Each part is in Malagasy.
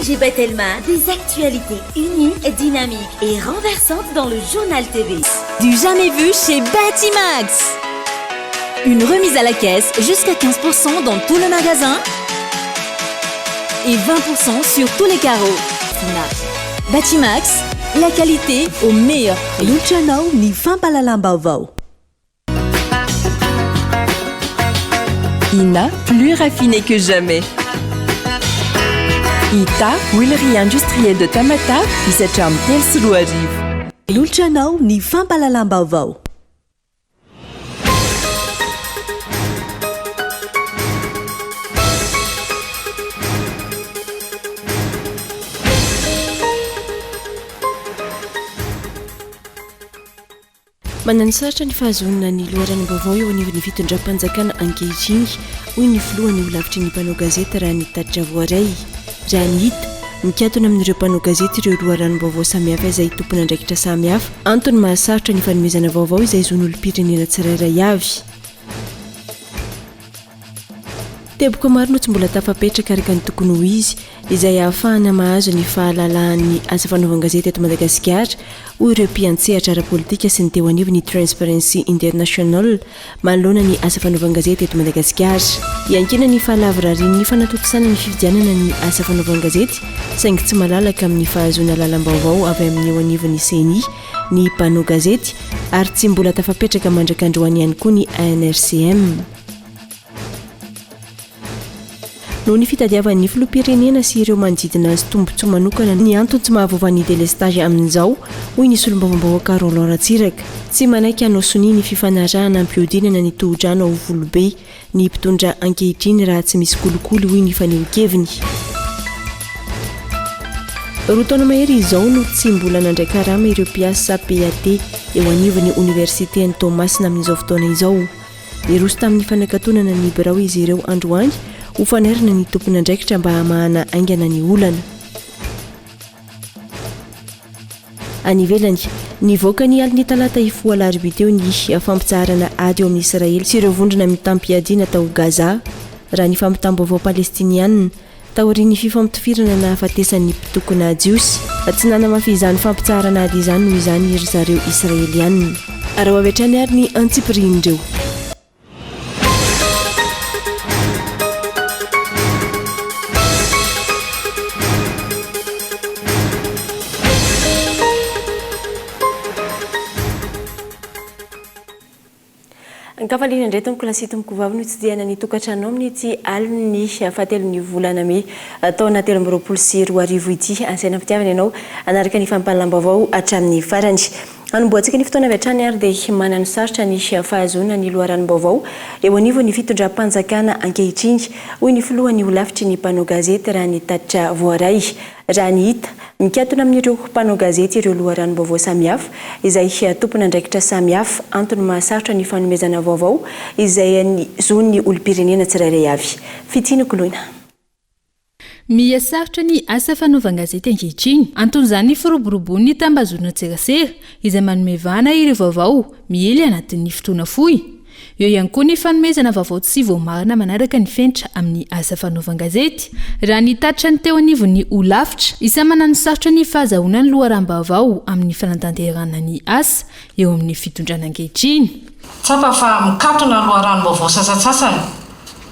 ONG Batelma, des actualités uniques, dynamiques et renversantes dans le Journal TV. Du jamais vu chez Batimax Une remise à la caisse jusqu'à 15% dans tout le magasin et 20% sur tous les carreaux. Batimax, la qualité au meilleur prix. Loatra anao ny fampahalalam-baovao. Ina, plus raffiné que jamais. Ita, huilerie industrielle de Tamatave, misy hatramin'ny 2003. Loatra anao ny fampahalalam-baovao. Mananosarotra ny fahazoana ny loharanom-baovao eo anivon'ny fitondram-panjakana ankehitriny, hoy ny filohan'ny holafitry ny mpanao gazety raha ny tatitra voaray. Raha ny hita, mikatona amin'ireo mpanao gazety ireo loharanom-baovao samihafa izay tompon'andraikitra samihafa, antony mahasarotra ny fanomezana vaovao izay zon'olom-pirenena tsirairay avy. Teboka maro no tsy mbola tafapetraka araka ny tokony ho izy izay ahafahana mahazo ny fahalalahan'ny asa fanaovan-gazety eto Madagasikara, hoy ireo mpiantsehatra ara-politika sy ny teo anivon'ny Transparency International manoloana ny asa fanaovan-gazety eto Madagasikara. Iankinan'ny fahalavorarian'ny fanatontosana ny fifidianana ny asa fanaovan-gazety saingy tsy malalaka amin'ny fahazoana lalam-baovao avy amin'ny eo anivon'ny Ceni ny mpanao gazety ary tsy mbola tafapetraka mandrak'androany ihany koa ny ANRCM. Noho ny fitadiavan'ny filoham-pirenena sy ireo manodidina azy tombontsoa manokana ny antony tsy mahavoava ny délestage amin'izao, hoy ny solombavambahoaka Roland Ratsiraka. Tsy manaiky hanao sonia ny fifanarahana hampihodinana ny tohodrano ao Volobe ny mpitondra ankehitriny raha tsy misy kolikoly, hoy ny fanehoan-keviny. Roa taona mahery izao no tsy mbola nandray karama ireo mpiasa PAT eo anivon'ny oniversiten'i Toamasina amin'izao fotoana izao. Niroso tamin'ny fanakatonana ny birao izy ireo androany ho fanairana ny tompon'andraikitra mba hamahana haingana ny olana. Any ivelany, nivoaka ny alin'ny talata hifoha alarobia teo ny fampitsaharana ady eo amin'i Israely sy ireo vondrona mitam-piadiana tao Gaza, raha ny fampitam-baovao Palestiniana. Taorian'ny fifampitifirana nahafatesan'ny mpitokona Jiosy, tsy nanamafy izany fampitsaharana ady izany noho izany ry zareo Israeliana. Araho avy hatrany ary ny antsipirihin'ireo. Ankafaliana indray tompoko lahy sy tompoko vavy no hitsidihana ny tokantranonao amin'ity alin'ny fahatelon'ny volana mey taona 2023 ity. Asaina am-pitiavana ianao hanaraka ny fampahalalam-baovao hatramin'ny farany. Hanombohantsika ny fotoana avy hatrany ary dia mananosarotra ny fahazoana ny loharanom-baovao eo anivon'ny fitondram-panjakana ankehitriny, hoy ny filohan'ny holafitry ny mpanao gazety raha ny tatitra voaray. Raha ny hita, mikatona amin'ireo mpanao gazety ireo loharanom-baovao samihafa, izay tompon'andraikitra samihafa, antony mahasarotra ny fanomezana vaovao izay ny zon'ny olom-pirenena tsirairay avy. Fitia nokoloina. Miha sarotra ny asa fanaovan-gazety ankehitriny. Anton'izany ny firoboroboan'ny tambazotran-tserasera, izay manome vahana ireo vaovao miely anatin'ny fotoana fohy. Eo ihany koa ny fanomezana vaovao tsy voamarina manaraka ny fenitra amin'ny asa fanaovan-gazety. Raha ny tatitra ny teo anivon'ny holafitra, isan'ny mananosarotra ny fahazahoana ny loharanom-baovao amin'ny fanatanterahana ny asa eo amin'ny fitondrana ankehitriny. Tsapa fa mikatona ny loharanom-baovao sasantsasany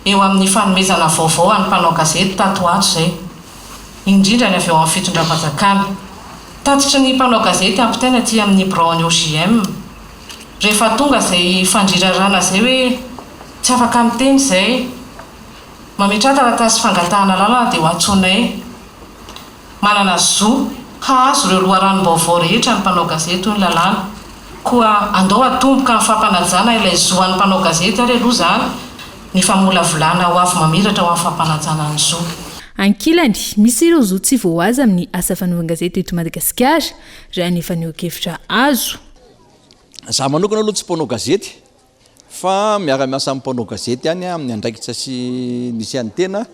eo amin'ny fanomezana vaovao an'ny mpanao gazety tato ho ato izay, indrindra ny avy eo amin'ny fitondram-panjakana. Tatitry ny mpanao gazety ampitaina aty amin'ny biraon'ny OJM. Rehefa tonga izay fandrirarana izay hoe tsy afaka miteny izay, mametraha taratasy fangatahana alalana dia ho antsoinay. Manana zo hahazo ireo loharanom-baovao rehetra ny mpanao gazety hoy ny lalàna. Koa andao hatomboka amin'ny fampanajana ilay zo an'ny mpanao gazety ary aloha izany ny famolavolana ho avy mamiratra ho amin'ny fampanajana ny zo. Ankilany, misy ireo zo tsy voahaza amin'ny asa fanaovan-gazety eto Madagasikara, raha ny fanehoan-kevitra azo. Za manokana aloha tsy mpanao gazety fa miara-miasa amin'ny mpanao gazety ihany amin'ny andraikitra sy misy an'ny tena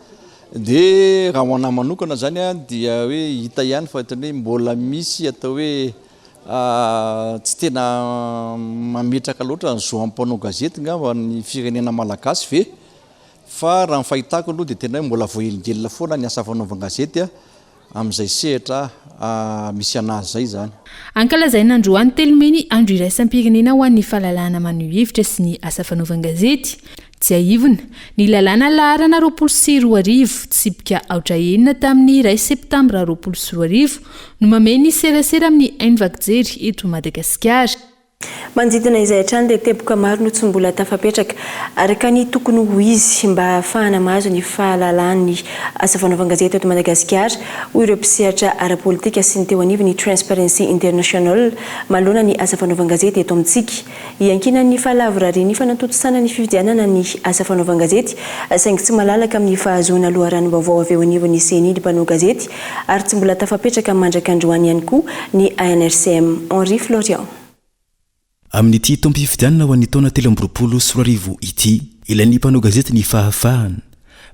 dia raha ho anahy manokana zany dia hoe hita ihany fa ohatran'ny hoe mbola misy atao hoe tsy tena mametraka loatra ny zo amin'ny mpanao gazety ngamba ny firenena malagasy ve fa raha ny fahitako aloha dia tena hoe mbola voahelingelina foana ny asa fanaovan-gazety. amin'izay sehatra misy an'azy izay izany. Ankalazaina androany 3 mey ny Andro iraisam-pirenena ho an'ny fahalalahana maneho hevitra sy ny asa fanaovan-gazety. Tsiahivina, ny lalàna laharana 2020, tsipika aotra enina tamin'ny iray septambra 2020 no mamehy ny serasera amin'ny haino vaky jery eto Madagasikara. Manodidina izay hatrany dia teboka maro no tsy mbola tafapetraka araka ny tokony ho izy mba hahafahana mahazo ny fahalalahan'ny asa fanaovan-gazety eto Madagasikara, hoy ireo mpisehatra ara-politika sy ny teo anivon'ny Transparency International manoloana ny asa fanaovan-gazety eto amintsika. Iankinan'ny fahalavorarian'ny fanatontosana ny fifidianana ny asa fanaovan-gazety saingy tsy malalaka amin'ny fahazoana loharanom-baovao avy eo anivon'ny Ceni ny mpanao gazety ary tsy mbola tafapetraka mandrak'androany ihany koa ny ANRCM. Henri Florian. Amin'ity taom-pifidianana ho an'ny taona 2023 ity, ilain'ny mpanao gazety ny fahafahana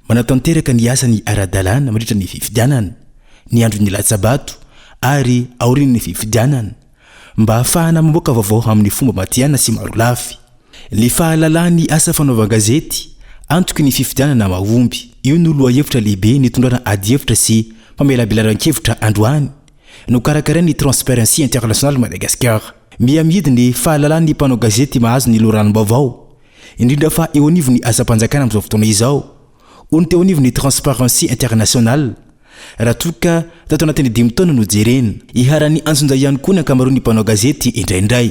manatanteraka ny asany ara-dalàna mandritra ny fifidianana, ny andron'ny latsa-bato ary aorian'ny fifidianana, mba hahafahana mamoaka vaovao amin'ny fomba matihanina sy marolafy. Ny fahalalahan'ny asa fanaovan-gazety, antoky ny fifidianana mahomby. Io no lohahevitra lehibe nitondrana adihevitra sy famelabelaran-kevitra androany, nokarakarain'ny Transparency International Madagascar. Miha-mihidy ny fahalalan'ny mpanao gazety mahazo ny loharanom-baovao, indrindra fa eo anivon'ny asam-panjakana amin'izao fotoana izao, hoy ny teo anivon'ny Transparency International, raha toa ka tato anatin'ny dimy taona no jerena. Iharan'ny antsonjay ihany koa ny ankamaroan'ny mpanao gazety indraindray.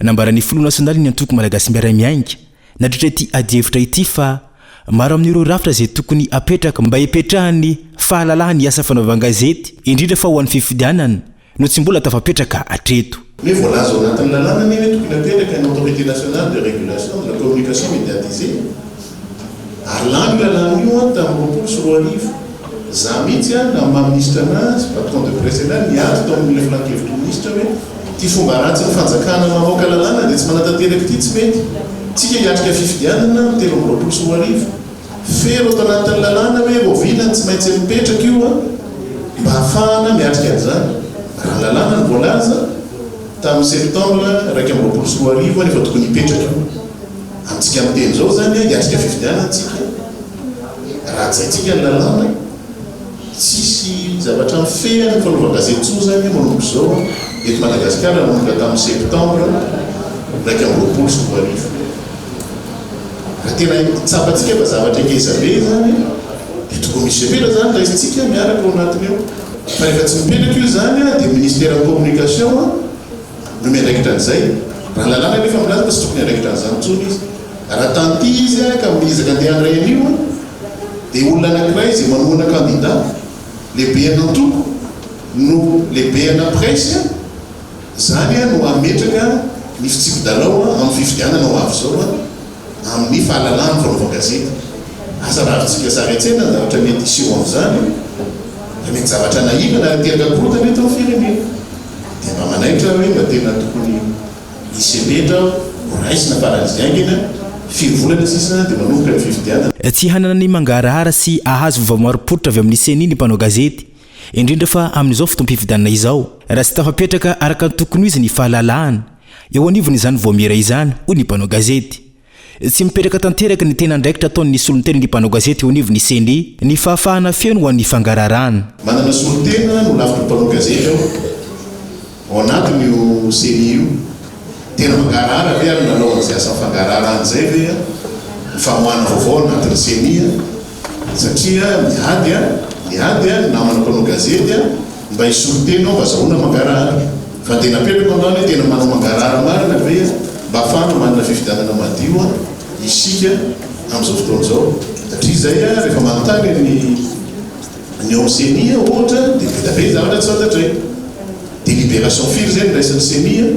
Nambaran'ny filoha nasionalin'ny antoko Malagasy Miara-Miainga nandritra ity adihevitra ity fa maro amin'ireo rafitra izay tokony hapetraka mba hipetrahan'ny fahalalahan'ny asa fanaovan-gazety, indrindra fa ho an'ny fifidianana, no tsy mbola tafapetraka hatreto. Ny hoe voalaza ao anatin'ny lalàna anie hoe tokony hapetraka ny Autorité nationale de régulation de la communication médiatisée ary lany io lalàna io an tamin'ny 2020. Za mihitsy an, amin'ny maha minisitra anazy, patron de presse anahy, niady tao amin'ilay filankevitry ny minisitra hoe ity fomba ratsin'ny fanjakana mamoaka lalàna dia tsy manatanteraka ity tsy mety. Tsika hiatrika fifidianana amin'ny 2023. Fero ato anatin'ny lalàna hoe rahoviana no tsy maintsy mipetraka io an, mba hahafahana miatrika an'izany. Raha ny lalàna no voalaza, tamin'ny septembre 2021 an efa tokony hipetraka io. Amintsika miteny izao izany an, hiatrika fifidianana tsika, raha hajaintsika ny lalàna, tsisy zavatra mifehy ny fanaovan-gazety intsony izany manomboka izao an, eto Madagasikara nanomboka tamin'ny septembre 2021. Raha tena tsapantsika fa zavatra ngeza be izany dia tokony misy fepetra izany raisintsika miaraka ao anatiny ao. Fa rehefa tsy mipetraka io izany dia ministeran'ny communication no miandraikitra an'izay. Raha ny lalàna anefa milaza fa tsy tokony hiandraikitra an'izany intsony izy. Raha tanty izy ka miezaka andeha handray an'io dia olona anankiray izay manohana kandida, lehiben'antoko no lehibena presse, Izany no hametraka ny fitsipi-dalao amin'ny fifidianana ho avy izao amin'ny fahalalahan'ny fanaovan-gazety. Asa raha azontsika sary an-tsaina ny zavatra mety hiseho amin'izany, fa mety zavatra nahilana ary hiteraka korontana eto amin'ny firenena. Dia mba manaitra aho hoe mba tena tokony hisy fepetra horaisina faran'izay haingana, firy volana sisa dia manomboka ny fifidianana. Tsy hanana ny mangarahara sy hahazo vaovao marim-pototra avy amin'ny Ceni ny mpanao gazety. Indrindra fa amin'izao fotoam-pifidianana izao, raha tsy tafapetraka araka ny tokony ho izy ny fahalalahana eo anivon'izany vaomiera izany, hoy ny mpanao gazety. Tsy mipetraka tanteraka ny tena andraikitra ataon'ny solontenan'ny mpanao gazety eo anivon'ny Ceni ny fahafahana feno ho an'ny fangararana. Manana solontena no lavitry ny mpanao gazety aho ao anatin'io Ceni io. Tena mangarahara ve ary nanao an'izay asa fangaraharana izay ve ny famoahana vaovao ao anatin'ny Ceni? Satria miady an, miady an, ny namana mpanao gazety an, mba hisolo tena ao mba azahoana mangarahara. Fa dia napetrako androany hoe tena manao mangarahara marina ve an, mba ahafahana manana fifidianana madio an, isika amin'izao fotoana izao. Satria izay an, rehefa manontany ny ny ao amin'ny ceni an, ohatra, dia be dia be ny zavatra tsy fantatray. Délibération firy izay no raisin'ny ceni an?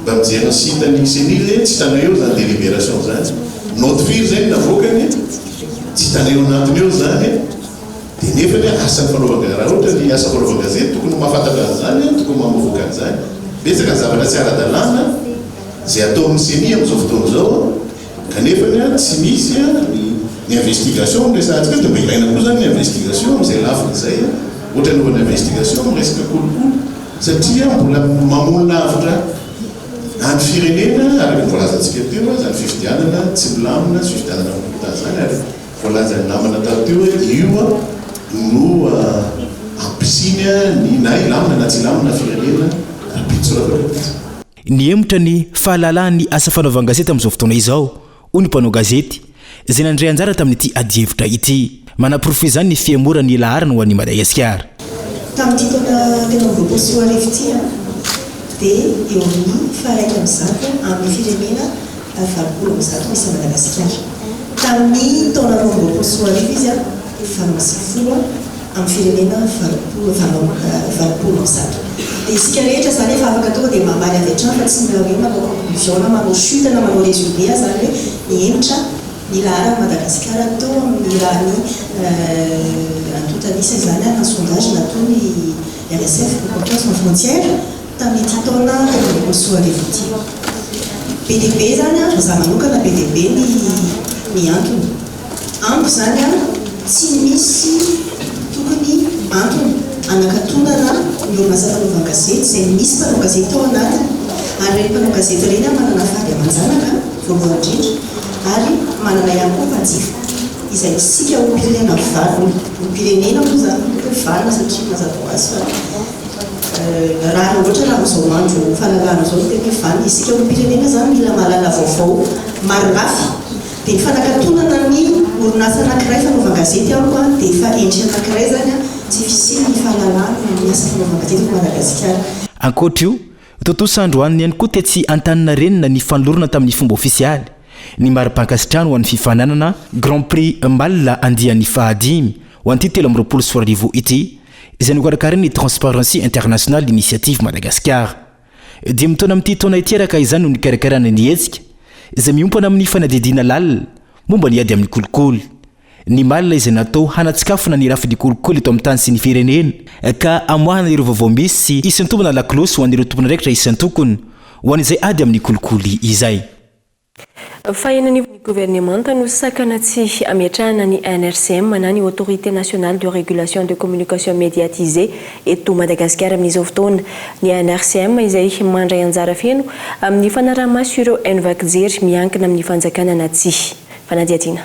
Mba mijery ny site ny ceni ve tsy hitanay eo izany délibération izany. Note firy izay no navoakany? Tsy hitanay eo anatiny eo izany. Dia nefany asan'ny fanaovan-gazety, raha ohatra ny asa fanaovan-gazety tokony ho mahafantatra an'izany, tokony mamovoka an'izany. Betsaka ny zavatra tsy ara-dalàna izay ataon'ny ceni amin'izao fotoana izao kanefa tsy misy ny investigation no resahantsika eo dia mba ilaina koa izany ny investigation amin'izay lafiny izay. Ohatra anaovana investigation amin'ny resaka kolikoly satria mbola mamono lavitra any firenena araka ny voalazantsika teo izany fifidianana tsy milamina sy fifidianana mikorontana izany ary voalazan'ny namana tato teo hoe io no hampisy. fisiany ny na hilamina na tsy hilamina firenena rahampitso raha rahampitso. Nihemotra ny fahalalahan'ny asa fanaovan-gazety amin'izao fotoana izao, hoy ny mpanao gazety, izay nandray anjara tamin'ity adihevitra ity. Manaporofo izany ny fihemoran'ny laharana ho an'i Madagasikara. Tamin'ity taona 2023 ity dia eo amin'ny faha-111 amin'ny firenena 180 misy an'i Madagasikara. Tamin'ny taona 2022 izy 98 amin'ny firenena 80 180. Dia isika rehetra izany efa afaka tonga dia mamaly avy hatrany fa tsy mila hoe manao conclusion na manao chute na manao résumé izany hoe nihemotra ny laharan'i Madagasikara teo amin'ny raha ny antontan'isa izany na sondage nataon'ny RSF, Reporters Sans Frontières, tamin'ity taona 2023 ity. Be dia be izany an, za manokana be dia be ny ny antony. Amiko izany an, tsy misy tokony antony hanakatonana ny orinasa fanaovan-gazety izay misy mpanao gazety ao anatiny. Ary ireny mpanao gazety ireny an manana vady aman-janaka voalohany indrindra ary manana ihany koa mpanjifa izay isika olom-pirenena vanona, olom-pirenena moa izany no hoe vanona satria mazava ho azy fa Rariny loatra raha amin'izao andro fahalalahana izao no tena hoe vanona. Isika olom-pirenena izany mila mahalala vaovao marolafy. Dia ny fanakatonana ny orinasa anankiray fanaovan-gazety amiko dia efa endrika anankiray izany tsy fisian'ny fahalalahana amin'ny asa fanaovan-gazety eto Madagasikara. Ankoatra io, tontosa androany ihany koa tetsy Antaninarenina ny fanolorana tamin'ny fomba ofisialy ny mari-pankasitrahana ho an'ny fifaninanana Grand Prix Male andiany fahadimy ho an'ity 2023 ity izay nokarakarain'ny Transparency International Initiative Madagascar. Dimy taona amin'ity taona ity araka izany no nikarakarana ny hetsika, izay miompana amin'ny fanadihadiana lalina momba ny ady amin'ny kolikoly. Ny mal izay natao hanatsikafona ny rafin'ny kolikoly eto amin'ny tany sy ny firenena, ka hamoahana ireo vaovao misy sy hisintomana lakolosy ho an'ireo tompon'andraikitra isan-tokony ho an'izay ady amin'ny kolikoly izay. Fa eny anivon'ny governemanta no sakana tsy ametrahana ny ANRCM na ny Autorité Nationale de Régulation de Communication Médiatisée eto Madagasikara amin'izao fotoana. Ny ANRCM izay mandray anjara feno amin'ny fanaraha-maso ireo haino vaky jery miankina amin'ny fanjakana na tsia. Fanadihadiana.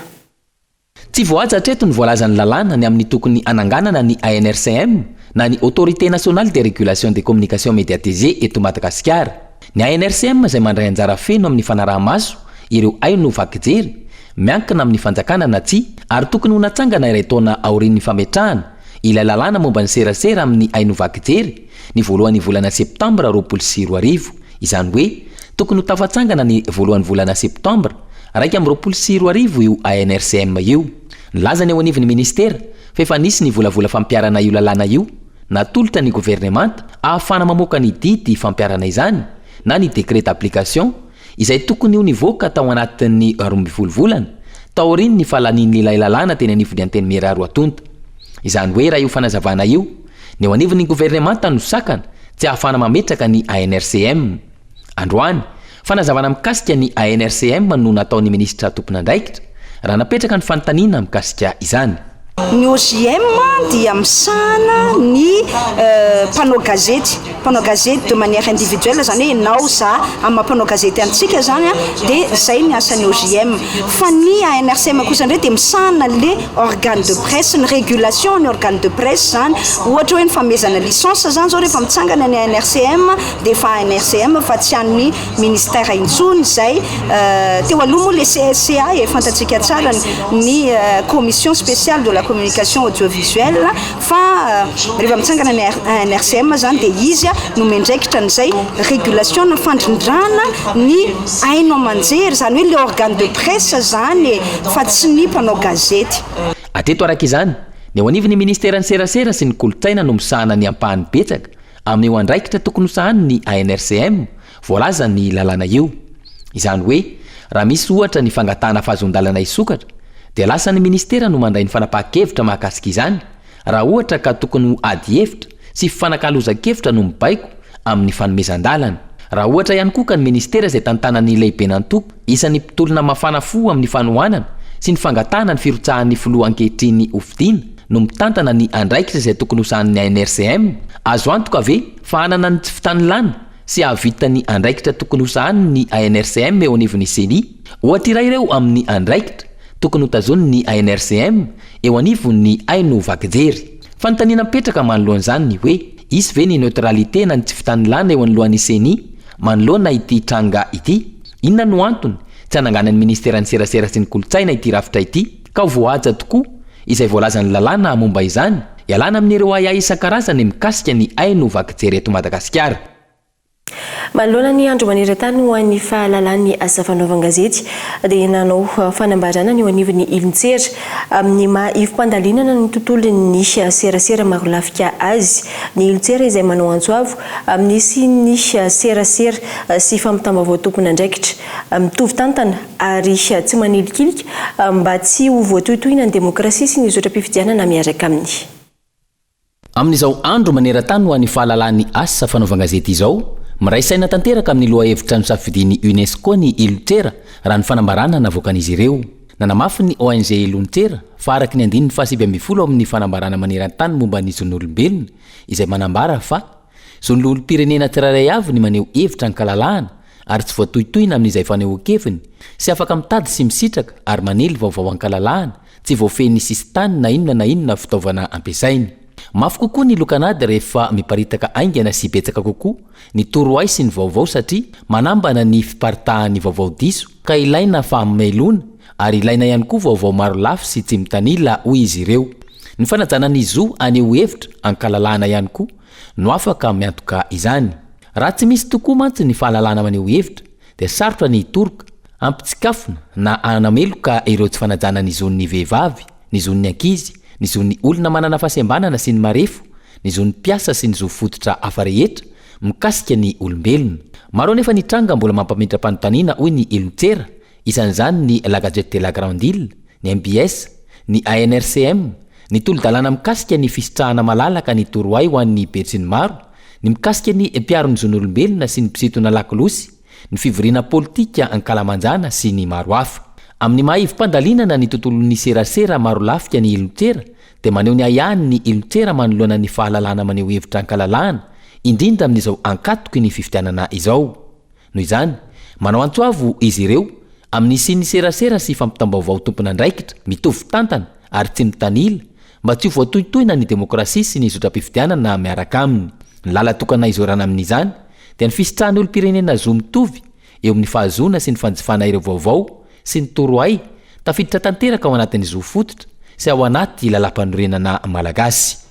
Tsy voahaja hatreto ny voalazan'ny lalàna ny amin'ny tokony hananganana ny ANRCM na ny Autorité Nationale de Régulation des Communications Médiatisées eto Madagasikara. Ny ANRCM izay mandray anjara feno amin'ny fanaraha-maso ireo haino vaky jery, miankina amin'ny fanjakana na tsia, ary tokony ho natsangana iray taona aorian'ny fametrahana ilay lalàna momba ny serasera amin'ny haino vaky jery ny voalohan'ny volana septambra 2020. Izany hoe tokony ho tafatsangana ny voalohan'ny volana septambra 2021 io ANRCM io. Nilaza ny eo anivon'ny minisitera fa efa nisy ny volavola fampiharana io lalàna io natolotra ny governemanta ahafahana mamoaka ny didy fampiharana izany na ny décret d'application izay tokony ho nivoaka tao anatin'ny 12 volana taorian'ny fahalanian'ilay lalàna teny anivon'ny Antenimiera roa tonta. Izany hoe raha io fanazavana io, ny eo anivon'ny governemanta no sakana tsy ahafahana mametraka ny ANRCM. Androany, fanazavana mikasika ny ANRCM no nataon'ny minisitra tompon'andraikitra, raha napetraka ny fanontaniana mikasika izany. Ny OJM dia misahana ny mpanao gazety, mpanao gazety de manière individuelle, izany hoe ianao, za, amin'ny maha mpanao gazety antsika izany dia izay ny asan'ny OJM. Fa ny ANRCM kosa indray dia misahana le organe de presse, ny régulation ny organe de presse izany, ohatra hoe ny fanomezana licence izany izao rehefa mitsangana ny ANRCM dia efa ANRCM fa tsy an'ny ministère intsony izay teo aloha moa le CSCA e fantatsika tsara ny commission spéciale de la communication audiovisuelle fa rehefa mitsangana ny ANRCM izany dia izy no miandraikitra an'izay régulation na fandrindrana ny haino aman-jery, izany hoe le organe de presse izany e, fa tsy ny mpanao gazety. Hatreto araka izany, ny eo anivon'ny ministeran'ny serasera sy ny kolontsaina no misahana ny ampahany betsaka amin'io andraikitra tokony hosahanin'ny ANRCM voalazan'ny lalàna io. Izany hoe, raha misy ohatra ny fangatahana fahazoan-dalana hisokatra dia lasa ny ministera no mandray ny fanapahan-kevitra mahakasika izany raha ohatra ka tokony ho ady hevitra sy fifanakalozan-kevitra no mibaiko amin'ny fanomezan-dalana. Raha ohatra ihany koa ka ny ministera izay tantanan'ny lehiben'antoko isan'ny mpitolona mafana fo amin'ny fanohanana sy ny fangatahana ny firotsahan'ny filoha ankehitriny hofidiana no mitantana ny andraikitra izay tokony hosahanin'ny ANRCM, azo antoka ve fa hanana ny tsy fitanilana sy hahavita ny andraikitra tokony hosahaniny ny ANRCM eo anivon'ny Ceni? Ohatra iray ireo amin'ny andraikitra tokony hotazonin'ny ANRCM eo anivon'ny haino vaky jery. Fanontaniana mipetraka manoloana izany ny hoe, hisy ve ny neutralité na ny tsy fitanilana eo anoloan'ny Ceni manoloana ity tranga ity? Inona no antony tsy hananganan'ny Ministeran'ny Serasera sy ny Kolontsaina ity rafitra ity ka ho voahaja tokoa izay voalazan'ny lalàna momba izany, ialana amin'ireo ahiahy isan-karazany mikasika ny haino vaky jery eto Madagasikara? Manoloana ny andro maneran-tany ho an'ny fahalalan'ny asa fanaovan-gazety dia nanao fanambarana ny eo anivon'ny Ilontsera amin'ny maha ivom-pandalinana ny tontolon'ny serasera marolafika azy. Ny Ilontsera izay manao antso avo amin'ny hisian'ny serasera sy fampitam-baovao tompon'andraikitra mitovy tantana ary tsy manilikilika mba tsy ho voatohitohina ny demokrasia sy ny zotram-pifidianana miaraka aminy. Amin'izao andro maneran-tany ho an'ny fahalalan'ny asa fanaovan-gazety izao, miray saina tanteraka amin'ny lohahevitra nosafidian'ny Unesco ny Ilontsera, raha ny fanambarana navoakan'izy ireo. Nanamafy ny ONG Ilontsera fa araka ny andininy faha-19 ao amin'ny Fanambarana maneran-tany momba ny zon'olombelona izay manambara fa zon'ny olom-pirenena tsirairay avy ny maneho hevitra an-kalalahana ary tsy voatohitohina amin'izay fanehoan-keviny sy afaka mitady sy misitraka ary manely vaovao an-kalalahana tsy voafehin'ny sisintany na inona na inona fitaovana ampiasainy. Mafy kokoa ny lokanady rehefa miparitaka haingana sy betsaka kokoa ny torohay sy ny vaovao satria manambana ny fiparitahan'ny vaovao diso ka ilaina fahamelona ary ilaina ihany koa vaovao marolafy sy tsy mitanila hoy izy ireo. Ny fanajana ny zo haneho hevitra an-kalalahana ihany koa no afaka miantoka izany. Raha tsy misy tokoa mantsy ny fahalalahana maneho hevitra dia sarotra ny hitoroka, hampitsikafona na hanameloka ireo tsy fanajana ny zon'ny vehivavy, ny zon'ny ankizy, ny zon'ny olona manana fahasembanana sy ny marefo, ny zon'ny mpiasa sy ny zo fototra hafa rehetra mikasika ny olombelona. Maro anefa ny tranga mbola mampametra-panontaniana hoy ny Eleuthera, isan'izany ny La Gazette de la Grande Ile, ny mbs, ny ANRCM, ny tolo-dalàna mikasika ny fisitrahana malalaka ny torohay ho an'ny besinimaro, ny mikasika ny mpiaro ny zon'olombelona sy ny mpisintona lakolosy, ny fivoriana politika ankalamanjana sy ny maro hafa. Amin'ny maha ivom-pandalinana ny tontolon'ny serasera marolafika ny Ilontsera dia maneho ny ahiahiny ny Ilontsera manoloana ny fahalalahana maneho hevitra ankalalahana, indrindra amin'izao ankatoky ny fifidianana izao. Noho izany, manao antso avo izy ireo amin'ny hisian'ny serasera sy fampitam-baovao tompon'andraikitra, mitovy tantana ary tsy mitanila, mba tsy ho voatohintohina ny demokrasia sy ny zotram-pifidianana miaraka aminy. Ny lala-tokana izorana amin'izany dia ny fisitrahan'ny olom-pirenena zo mitovy eo amin'ny fahazoana sy ny fanjifana ireo vaovao sy ny torohay tafiditra tanteraka ao anatin'ny zo fototra sy ao anaty lalàmpanorenana malagasy.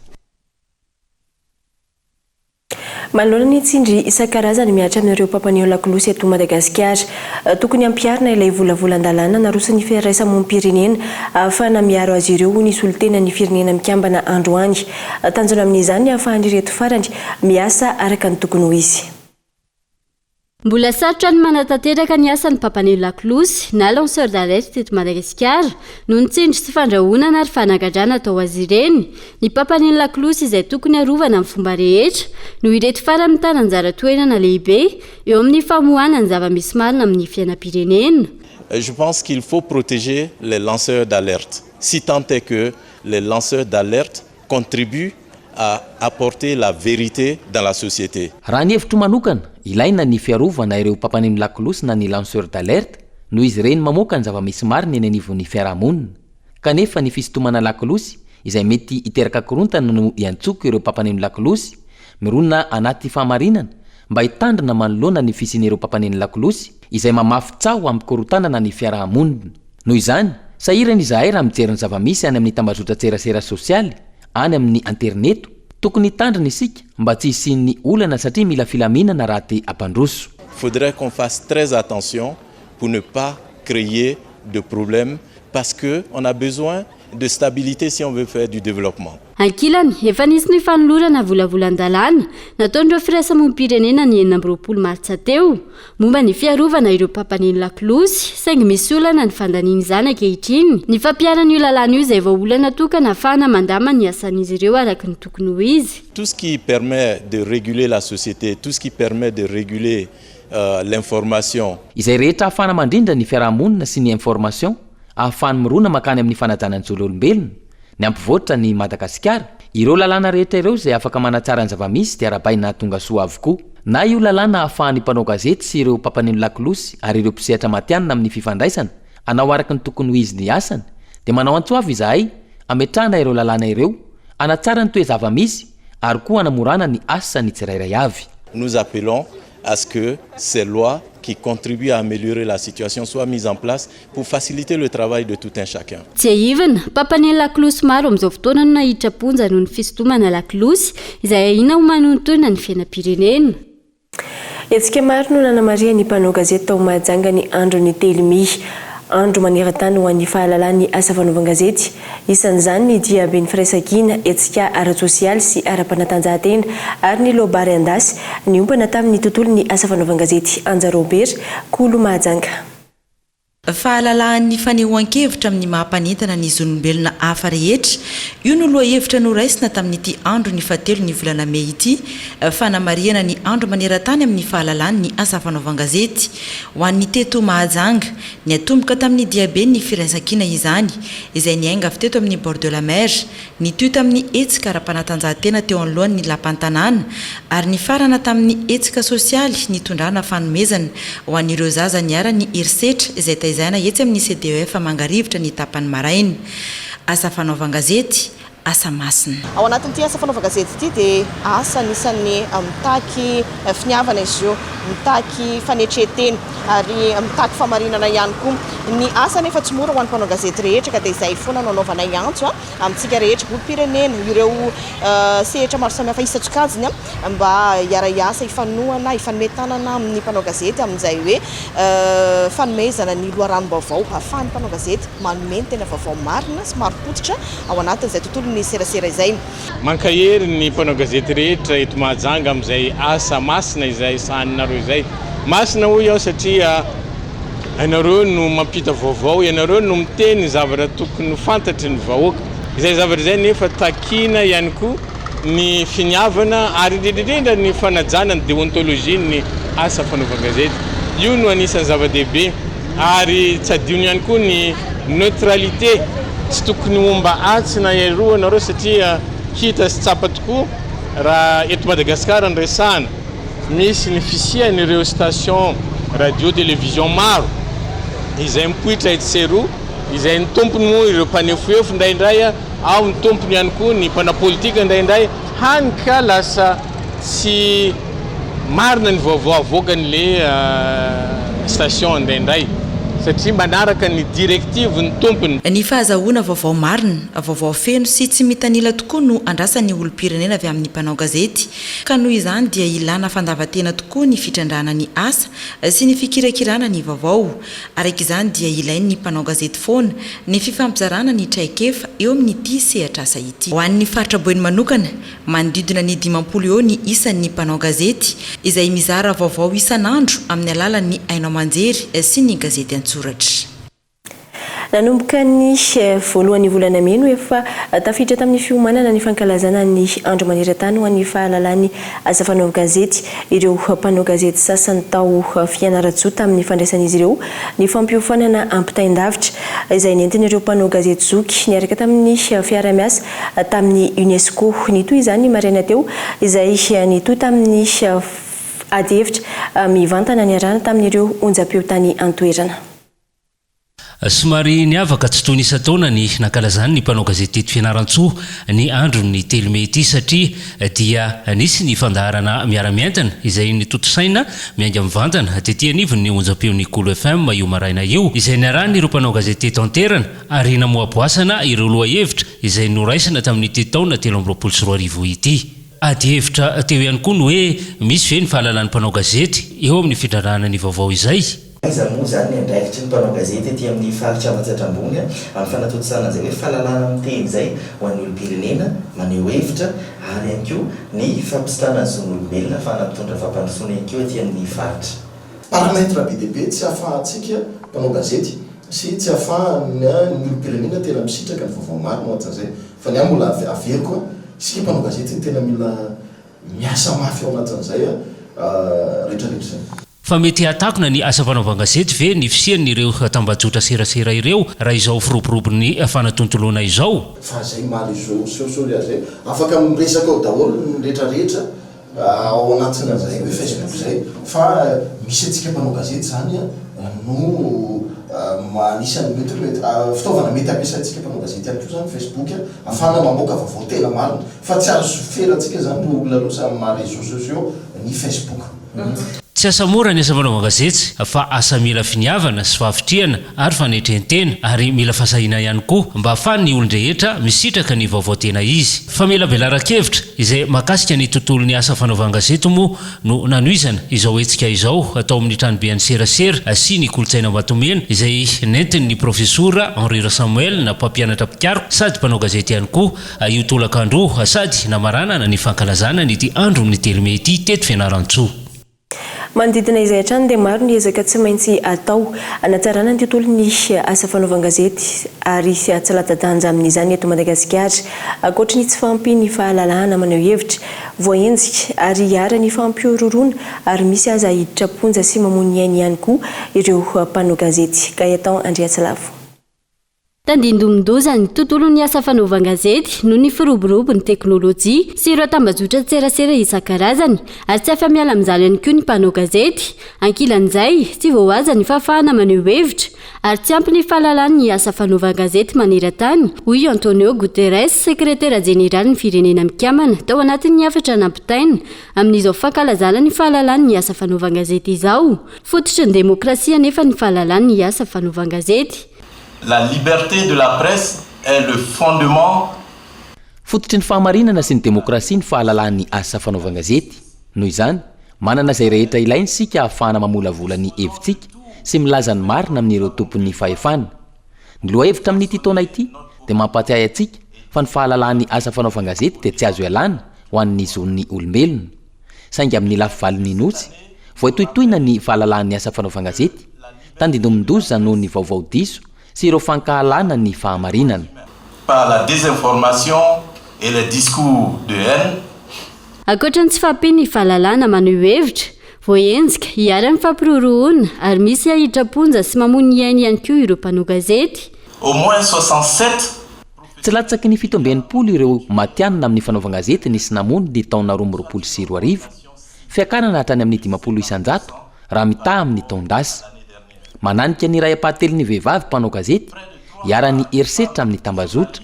Manoloana ny tsindry isan-karazany mihatra amin'ireo mpampaneho lakolosy eto Madagasikara, tokony hampiharina ilay volavolan-dalàna naroson'ny Firaisamonim-pirenena ahafahana miaro azy ireo hoy ny solontenan'ny Firenena Mikambana androany. Tanjona amin'izany ny hahafahan'ireto farany miasa araka ny tokony ho izy. Mbola sarotra ny manatanteraka ny asan'ny mpampaneno lakolosy na lanceur d'alerte eto Madagasikara noho ny tsindry sy fandrahonana ary fanagadrana atao azy ireny. Ny mpampaneno lakolosy izay tokony harovana amin'ny fomba rehetra noho ireto farany mitana anjara toerana lehibe eo amin'ny famoahana ny zava-misy marina amin'ny fiainam-pirenena. Je pense qu'il faut protéger les lanceurs d'alerte si tant est que les lanceurs d'alerte contribuent à apporter la vérité dans la société. Raha ny hevitro manokana, ilaina ny fiarovana ireo mpampaneno lakolosy na ny lanceurs d'alerte noho izy ireny mamoaka ny zava-misy marina eny anivon'ny fiarahamonina. Kanefa ny fisintomana lakolosy izay mety hiteraka korontana no iantsoako ireo mpampaneno lakolosy mirona anaty fahamarinana mba hitandrina manoloana ny fisian'ireo mpampaneno lakolosy izay mamafy tsaho hampikorontanana ny fiarahamonina. Noho izany, sahirana izahay raha mijery ny zava-misy any amin'ny tambazotran-tserasera sosialy, any amin'ny aterineto. Tokony hitandrina isika mba tsy hisian'ny olana satria mila filaminana raha te hampandroso. Faudrait qu'on fasse très attention pour ne pas créer de problème parce que on a besoin de stabilité si on veut faire du développement. Ankilany, efa nisy ny fanolorana volavolan-dalàna nataon'ireo firaisamonim-pirenena ny 26 martsa teo, momba ny fiarovana ireo mpampaneno lakolosy, saingy misy olana ny fandaniana izany ankehitriny. Ny fampiharana io lalàna io izay vahaolana tokana ahafahana mandamina ny asan'izy ireo araka ny tokony ho izy. Tout ce qui permet de réguler la société, tout ce qui permet de réguler l'information. Izay rehetra ahafahana mandrindra ny fiarahamonina sy ny information, ahafahany mirona mankany amin'ny fanajana ny zon'olombelona, ny hampivoatra an'i Madagasikara. Ireo lalàna rehetra ireo izay afaka manatsara ny zava-misy dia arahabaina tongasoa avokoa. Na io lalàna ahafahan'ny mpanao gazety sy ireo mpampaneno lakolosy ary ireo mpisehatra matihanina amin'ny fifandraisana hanao araka ny tokony ho izy ny asany dia manao antso avo izahay hametrahana ireo lalàna ireo. hanatsara ny toe-java-misy ary koa hanamorana ny asan'ny tsirairay avy. Nous appelons à ce que ces lois qui contribuent à améliorer la situation soient mises en place pour faciliter le travail de tout un chacun. Tsiahivina, mpampaneno lakolosy maro amin'izao fotoana no naiditra am-ponja noho ny fisintomana lakolosy, izay ahiana ho manohintohina ny fiainam-pirenena. Hetsika maro no nanamarihan'ny mpanao gazety tao Mahajanga ny andron'ny telo mey, andro maneran-tany ho an'ny fahalalan'ny asa fanaovan-gazety. Isan'izany ny diaben'ny firaisankina, hetsika ara-tsosialy sy ara-panatanjahantena ary ny loabary an-dasy niompana tamin'ny tontolon'ny asa fanaovan-gazety. Anja Robert, Kolo Mahajanga. Fahalalahan'ny fanehoan-kevitra amin'ny maha mpanentana ny zon'olombelona hafa rehetra, io no lohahevitra noraisina tamin'ity andron'ny fahatelo ny volana mey ity, fanamarihana ny andro maneran-tany amin'ny fahalalan'ny asa fanaovan-gazety. Ho an'ny teto Mahajanga, niatomboka tamin'ny diaben'ny firaisankina izany, izay niainga avy teto amin'ny bord de la mer, Nitohy tamin'ny hetsika ara-panatanjahantena teo anoloan'ny Lapan'ny tanàna ary nifarana tamin'ny hetsika sosialy nitondrana fanomezana ho an'ireo zaza niharan'ny herisetra izay taizaina etsy amin'ny CDEF Mangarivotra ny tapany maraina. Asa fanaovan-gazety, asa masina. Ao anatin'ity asa fanaovan-gazety ity dia asa anisan'ny mitaky finiavana izy io, mitaky fanetren-tena ary mitaky famarinana ihany koa. Ny asa anefa tsy mora ho an'ny mpanao gazety rehetra ka dia izay foana no anaovanay antso amintsika rehetra, olom-pirenena, ireo sehatra maro samihafa isan-tsokajiny mba hiara-hiasa, hifanohana, hifanome tanana amin'ny mpanao gazety amin'izay hoe fanomezana ny loharanom-baovao ahafahan'ny mpanao gazety manome ny tena vaovao marina sy marim-pototra ao anatin'izay tontolon'ny serasera izay. Mankahery ny mpanao gazety rehetra eto Mahajanga amin'izay asa masina izay sahaninareo izay. Masina hoy aho satria ianareo no mampita vaovao, ianareo no miteny ny zavatra tokony ho fantatry ny vahoaka. Izay zavatra izay nefa takiana ihany koa ny finiavana ary indrindra indrindra ny fanajana ny déontologie ny asa fanaovan-gazety. Io no anisan'ny zava-dehibe ary tsy adino ihany koa ny neutralité, tsy tokony homba atsy na eroa ianareo satria hita sy tsapa tokoa raha eto Madagasikara no resahana, misy ny fisian'ireo station radio télévision maro izay mipoitra etsy sy eroa, izay ny tompony moa ireo mpanefoefo indraindray, ao ny tompony ihany koa ny mpanao politika indraindray, hany ka lasa tsy marina ny vaovao avoakan'le station indraindray satria manaraka ny directive ny tompony. Ny fahazahoana vaovao marina, vaovao feno sy tsy mitanila tokoa no andrasan'ny olom-pirenena avy amin'ny mpanao gazety, ka noho izany dia ilana fandavan-tena tokoa ny fitrandrahana ny asa sy ny fikirakirana ny vaovao. Araka izany dia ilain'ny mpanao gazety foana ny fifampizarana ny traikefa eo amin'ity sehatr'asa ity. Ho an'ny faritra Boeny manokana, manodidina ny 50 eo ny isan'ny mpanao gazety izay mizara vaovao isan'andro amin'ny alalan'ny haino aman-jery sy ny gazety an-tsoratra. Nanomboka ny voalohan'ny volana mey no efa tafiditra tamin'ny fiomanana ny fankalazana ny Andro maneran-tany ho an'ny fahalalan'ny asa fanaovan-gazety ireo mpanao gazety sasany tao Fianarantsoa tamin'ny fandraisan'izy ireo ny fampiofanana ampitain-davitra izay nentin'ireo mpanao gazety zoky niaraka tamin'ny fiaraha-miasa tamin'ny Unesco. Nitohy izany ny maraina teo izay nitohy tamin'ny adihevitra mivantana niarahana tamin'ireo onjam-peo tany an-toerana. Somary niavaka tsy toy ny isan-taona ny nankalazan'ny mpanao gazety teto Fianarantsoa ny andron'ny telo mey ity satria dia nisy ny fandaharana miara-mientana izay notontosaina miainga mivantana tety anivon'ny onjam-peon'ny Kolo FM io maraina io izay niarahan'ireo mpanao gazety teto an-toerana ary namoaboasana ireo lohahevitra izay noraisina tamin'ity taona 2023 ity. Adihevitra teo ihany koa ny hoe misy ve ny fahalalan'ny mpanao gazety eo amin'ny fitrandrahana ny vaovao izay? Aiza moa izany ny andraikitry ny mpanao gazety aty amin'ny faritra Matsiatra Ambony amin'ny fanatontosana an'izay hoe fahalalahana miteny izay ho an'ny olom-pirenena maneho hevitra ary ihany koa ny fampisintanana ny zon'olombelona ahafahana mitondra fampandrosoana ihany koa aty amin'ny faritra. Paramètre be dia be tsy ahafahantsika mpanao gazety sy tsy ahafahan'ny olom-pirenena tena misitraka ny vaovao marina ao anatin'izay. Fa ny ahy mbola averiko, isika mpanao gazety no tena mila miasa mafy ao anatin'izay rehetra rehetra izay. Fa mety hahatakona ny asa fanaovan-gazety ve ny fisian'ireo tambajotra serasera ireo raha izao firoborobon'ny fanatontoloana izao? Fa zay maha réseau sociaux azy zay, afaka miresaka ao daholo ny rehetra rehetra ao anatin'izay hoe Facebook zay, fa misy antsika mpanao gazety zany no. Anisan'ny mety hoe mety fitaovana mety ampiasaintsika mpanao gazety ihany koa izany ny Facebook ahafahana mamoaka vaovao tena marina fa tsy azo ferantsika izany ireo olona ireo samy maha réseaux sociaux ny Facebook. Tsy asa mora ny asa fanaovan-gazety fa asa mila finiavana sy fahavitrihana ary fanetren-tena ary mila fahasahiana ihany koa mba ahafahan'ny olon-drehetra misitraka ny vaovao tena izy. Famelabelaran-kevitra izay mahakasika ny tontolon'ny asa fanaovan-gazety moa no nanohizana izao hetsika izao tao amin'ny tranoben'ny serasera sy ny kolontsaina Ambatomena izay nentin'ny Profesora Henri Rasamuel mpampianatra mpikaroka sady mpanao gazety ihany koa io tolakandro io sady namaranana ny fankalazana an'ity andron'ny telo mey ity teto Fianarantsoa. Manodidina izay hatrany dia maro ny ezaka tsy maintsy atao hanatsarana ny tontolon'ny asa fanaovan-gazety ary tsy latsa-danja amin'izany eto Madagasikara. Ankoatry ny tsy fahampian'ny fahalalahana maneho hevitra, voahenjika ary iharan'ny fampihorohoroana ary misy aza hiditra am-ponja sy mamono ny ainy ihany koa ireo mpanao gazety. Gaëtan Andriatsilavo. Tandindomin-doza ny tontolon'ny asa fanaovan-gazety noho ny firoborobon'ny teknolojia sy ireo tambajotran-tserasera isan-karazany ary tsy afa-miala amin'izany ihany koa ny mpanao gazety. Ankilan'izay, tsy voahaja ny fahafahana maneho hevitra ary tsy ampy ny fahalalany ny asa fanaovan-gazety maneran-tany, hoy i Antonio Guterres, sekretera jeneralin'ny Firenena Mikambana, tao anatin'ny hafatra nampitaina amin'izao fankalazana ny fahalalany ny asa fanaovan-gazety izao. Fototry ny demokrasia anefa ny fahalalany ny asa fanaovan-gazety. La liberté de la presse est le fondement. Fototry ny fahamarinana sy ny demokrasia ny fahalalahan'ny asa fanaovan-gazety. Noho izany, manana izay rehetra ilaina isika ahafahana mamolavola ny hevitsika sy milaza ny marina amin'ireo tompon'ny fahefana. Ny lohahevitra amin'ity taona ity dia mampahatsiahy antsika fa ny fahalalahan'ny asa fanaovan-gazety dia tsy azo ialana ho an'ny zon'ny olombelona. Saingy amin'ny lafy valon'ny Nosy, voatohitohina ny fahalalahan'ny asa fanaovan-gazety, tandindomin-doza noho ny vaovao diso sy ireo fankahalana ny fahamarinana. Par la désinformation et les discours de haine. Ankoatra ny tsy fahampian'ny fahalalana maneho hevitra, voahenjika, iharan'ny fampirorohona ary misy hahiditra am-ponja sy mamono ny ainy ihany koa ireo mpanao gazety. Au moins 67 Tsy latsaky ny 67 ireo matihanina amin'ny fanaovan-gazety nisy namono ny taona 2022, fiakarana hatrany amin'ny 50% raha mitaha amin'ny taon-dasa. Mananika ny iray ampahatelon'ny vehivavy mpanao gazety iharan'ny herisetra amin'ny tambazotra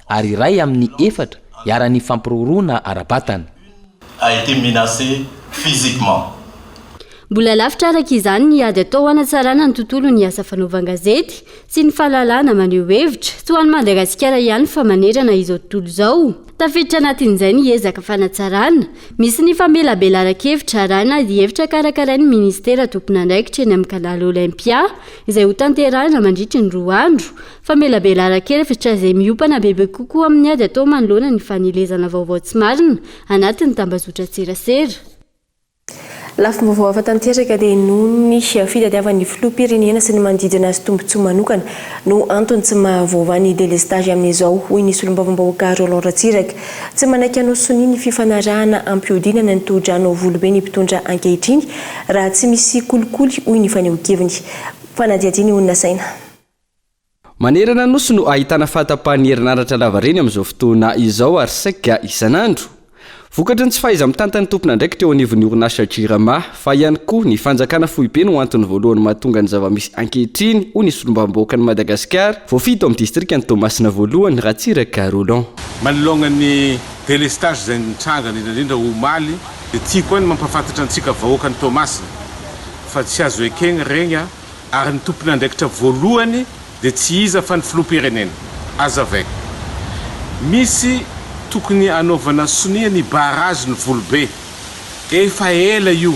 ary iray amin'ny efatra iharan'ny fampiroroana ara-batana. A été menacé physiquement. Mbola lavitra araka izany ny ady atao hanatsarana ny tontolon'ny asa fanaovan-gazety sy ny fahalalahana maneho hevitra, tsy ho an'i Madagasikara ihany fa manerana izao tontolo izao. Tafiditra anatin'izay ny ezaka fanatsarana, misy ny famelabelaran-kevitra arahina adihevitra karakarain'ny minisitera tompon'andraikitra eny amin'ny Canal Olympia, izay hotanterahina mandritry ny roa andro. Famelabelaran-kevitra izay miompana bebe kokoa amin'ny ady atao manoloana ny fanelezana vaovao tsy marina anatin'ny tambazotran-tserasera. Lafim-baovao hafa tanteraka dia noho ny fitadiavan'ny filoham-pirenena sy ny manodidina azy tombontsoa manokana no antony tsy mahavoavaha ny delestazy amin'izao, hoy ny solombavambahoaka Roland Ratsiraka. Tsy manaiky hanao sonia ny fifanarahana hampihodinana ny tohodrano Volobe ny mpitondra ankehitriny raha tsy misy kolikoly, hoy ny fanehoan-keviny. Fanadihadiana io nasaina. Manerana ny Nosy no ahitana fahatapahan'ny herinaratra lavareny amin'izao fotoana izao ary saika isan'andro. Vokatry ny tsy fahaiza-mitantan'ny tompon'andraikitra eo anivon'ny orinasa Jirama, fa ihany koa ny fanjakana foibe no antony voalohany mahatonga ny zava-misy ankehitriny, hoy ny solombavambahoakan'i Madagasikara, voafidy tao amin'ny distrikan'i Toamasina voalohany, Ratsiraka Roland. Manoloana ny délestage izay nitranga indrindra indrindra omaly dia tiako ihany ny mampahafantatra antsika vahoakan'i Toamasina fa tsy azo ekegna regny ary ny tompon'andraikitra voalohany dia tsy iza fa ny filoham-pirenena. Azavaiko. Misy tokony hanaovana sonia ny barrage ny Volobe. Efa ela io.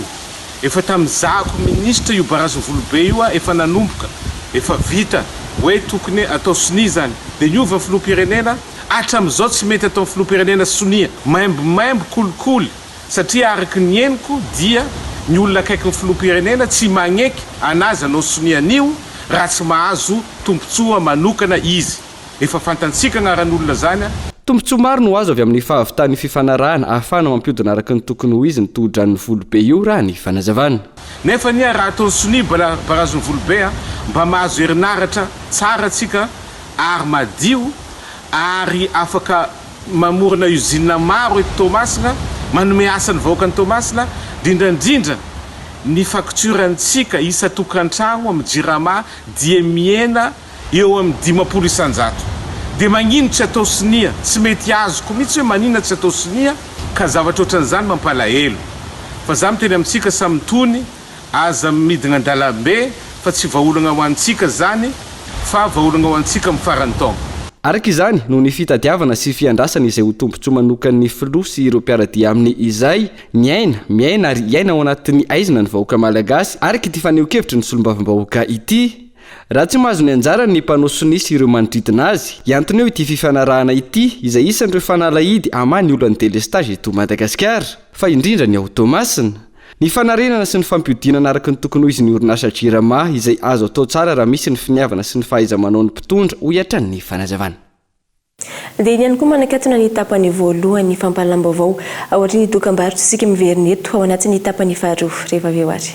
Efa tamin'izahako minisitra io barrage ny Volobe io efa nanomboka, efa vita hoe tokony atao sonia izany. Dia niova ny filoham-pirenena, hatramin'izao tsy mety ataon'ny filoham-pirenena sonia. Maimbomaimbo kolikoly. Satria araka ny henoko dia ny olona akaiky ny filoham-pirenena tsy magneky anazy hanao sonia an'io raha tsy mahazo tombotsoa manokana izy. Efa fantantsika agnaran'olona zany a. Tombontsoa maro no azo avy amin'ny fahavitan'ny fifanarahana ahafahana mampihodina araka ny tokony ho izy ny tohodranon'ny Volobe io raha ny fanazavana. Nefa anie raha ataony sonia barazin'ny Volobe a, mba mahazo herinaratra tsara tsika ary madio ary afaka mamorona usine maro eto Toamasina, manome asa ny vahoakan'i Toamasina, indrindra indrindra. ny facture-ntsika isan-tokantragno amin'ny Jirama dia mihena eo amin'ny 50%. Dia magnino tsy atao sonia? Tsy mety azoko mihitsy hoe maninona tsy atao sonia ka zavatra ohatran'izany mampalahelo. Fa za miteny amintsika samy tony, aza midina an-dalambe fa tsy vahaolagna ho antsika zany fa vahaolagna ho antsika amin'ny faran'ny taogno. Araka izany, noho ny fitadiavana sy fiandrasana izay ho tombontsoa manokan'ny filoha sy ireo mpiara-dia aminy izay, miaina, miaina ary hiaina ao anatin'ny haizina ny vahoaka malagasy, araka ity fanehoan-kevitry ny solombavambahoaka ity. Raha tsy mahazo ny anjarany ny mpanao sonia sy ireo manodidina azy, hiantona eo ity fifanarahana ity, izay isan'ireo fanalahidy hamaha ny olan'ny delestazy eto Madagasikara, fa indrindra ny ao Toamasina. Ny fanarenana sy ny fampihodinana araka ny tokony ho izy ny orinasa Jirama, izay azo atao tsara raha misy ny finiavana sy ny fahaiza-manaon'ny mpitondra, hoy hatrany ny fanazavana. Dia iny ihany koa manakatona ny tapany voalohan'ny fampahalalam-baovao. Aorian'ny dokambarotra isika miverina eto ao anatin'ny tapany faharoa rehefa avy eo ary.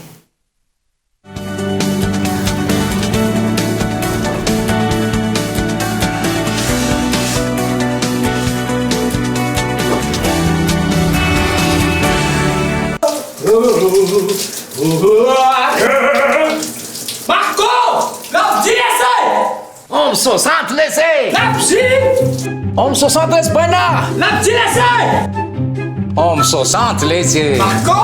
Marco! Labozia lesy e! Homme 60 lesy e! Labozia! Homme 60 lesy Baina! Labozia lesy e! Homme 60 lesy e! Marco!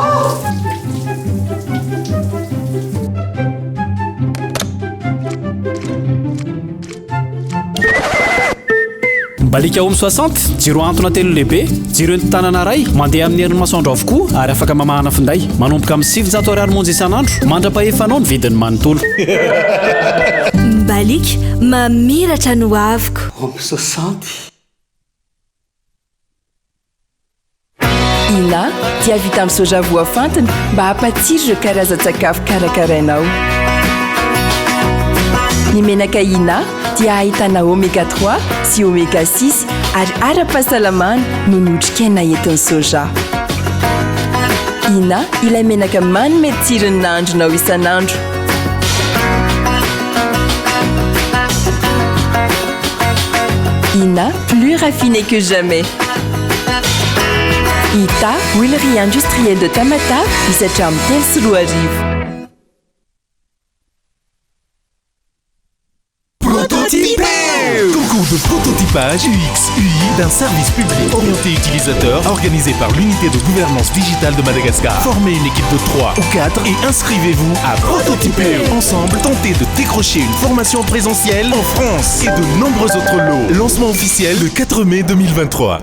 Mbaliaka Home 60, jiro ahantona telo lehibe, jiro entin-tanana iray, mandeha amin'ny herin'ny masoandro avokoa ary afaka mamahana finday. Manomboka amin'ny 900 ariary monja isan'andro, mandra-pahefanao ny vidiny manontolo. Mbaliaka, mamiratra ny hoaviko. Home 60. Ina dia vita amin'ny soja voafantina mba hampatsiro ireo karazan-tsakafo karakarainao. Ny menaka Ina dia ahitana oméga 3 sy oméga 6 ary ara-pahasalamana noho ny otrikaina entin'ny soja. Ina ilay menaka manome tsiro ny nahandronao isan'andro. Ina, plus raffiné que jamais. Ita, huilerie industrielle de Tamatave, izay hatramin'ny 2003. Prototype Concours de prototypage UX UI d'un service public orienté utilisateur organisé par l'unité de gouvernance digitale de Madagascar. Formez une équipe de 3 ou 4 et inscrivez-vous à Prototypeo. Ensemble, tentez de décrocher une formation présentielle en France et de nombreux autres lots. Lancement officiel le 4 mai 2023.